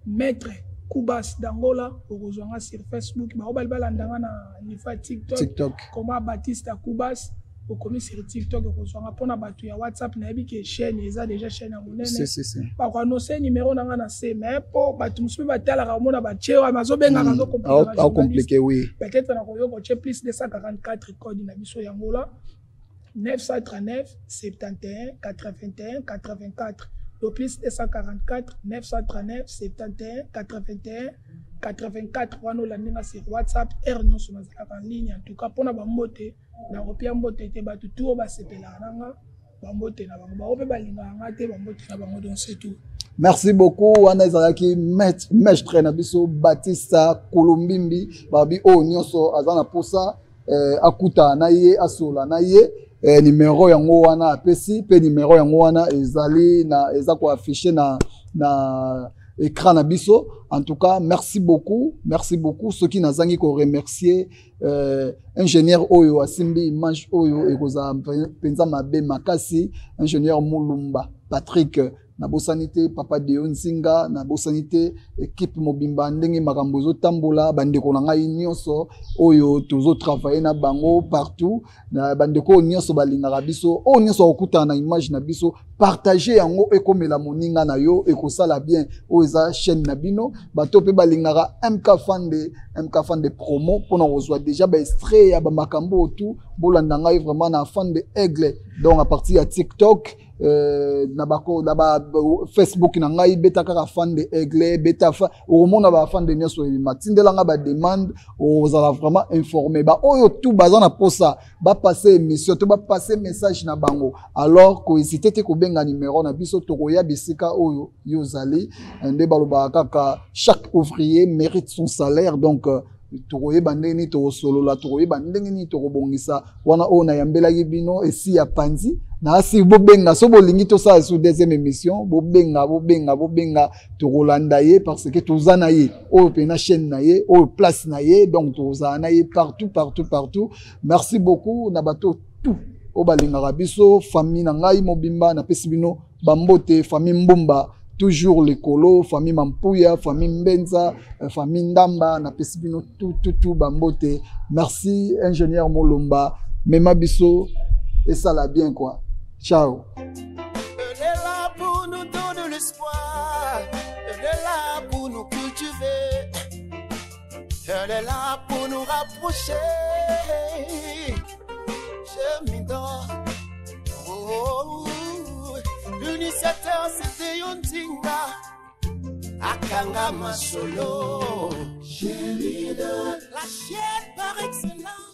Maître Kubas d'Angola, okozwanga sur Facebook. Bao bali balandanga na nifa TikTok. TikTok. Comment Baptiste Kubas, okomi sur TikTok, okozwanga. Mpona bato ya WhatsApp, nayebi ke chaîne eza déjà chaîne ya monene. Si, si, si. Bakoannonce numéro na nga na se, mais mpo bato mosusu mpe batalaka, omona batie oyo bazobengaka, azokomplike. Acompliqué, oui. Peut-être nakoyoka otie plus 244, code na biso yango la 939 71 81 84. Le plus 244 939 71 81 84 wana olandi nga sur WhatsApp, heure nyonso nazalaka en ligne. En tout cas, mpona bambote, nakopia mbote te. Bato tu oyo basepelaka na nga, bambote na bango, bango mpe balingaka nga te, bambote na bango. Donc c'est tout. Merci beaucoup. Wana ezalaki maître na biso Batista Kulumbimbi. Babi oyo nyonso aza na posa akutana na ye, asola na ye, numéro yango wana apesi, mpe numéro yango wana ezali na eza koaffiche na écran na biso. En tout cas, merci beaucoup, merci beaucoup. Soki nazangi koremercier ingénieur oyo asimbi image oyo, ekozala mpenza mabe makasi. Ingénieur Mulumba Patrick, nabosani te. Papa Deo Nzinga, nabosani te. Équipe mobimba, ndenge makambo ezotambola, bandeko na ngai nyonso oyo tozotravaille na bango partout, na bandeko oyo nyonso balingaka biso, oyo nyonso akokutana na image na biso, partage yango, ekomela moninga na yo, ekosala bien. Oyo eza chaîne na bino. Bato mpe balingaka MK Fande, MK Fande promo, mpona kozwa déjà baextrait ya bamakambo oyo tu. Bolanda ngai vraiment na Fande Aigle. Donc à partir ya TikTok, na ba Facebook na ngai, beta kaka Fande Aigle, beta fa, okomona bafande nyonso ebima. Tindelanga bademande, ozala vraiment informé. Baoyo tu baza na posa bapasse émission to bapasse message na bango, alors kohésite te kobenga numéro na biso, tokoya bisika oyo yo ozali. Nde balobaka kaka, chaque ouvrier mérite son salaire. Donc tokoyeba ndenge nini tokosolola, tokoyeba ndenge nini tokobongisa. Wana oyo nayambelaki bino esi ya panzi na asi. Bobenga so bolingi tosala sur deuxième émission, bobenga, bobenga, bobenga, tokolanda ye, parce que toza na ye oyo mpe na chaîne na ye oyo, place na ye. Donc tozala na ye partout, partout, partout. Merci beaucoup na bato tout oyo balingaka biso. Famille na ngai mobimba, napesi bino bambote. Famille Mbumba. Toujours likolo, famille Mampuya, famille Mbenza, famille Ndamba, napesi bino tout tout tout bambote. Merci ingénieur Molomba, mema biso esala bien quoi. Ciao. Elle est là pour nous donner l'espoir. Elle est là pour nous cultiver. Elle est là pour nous rapprocher. Je m'y dors. Oh, l'initiateur c'était Yontinga. Akanga Masolo. La chaîne par excellence.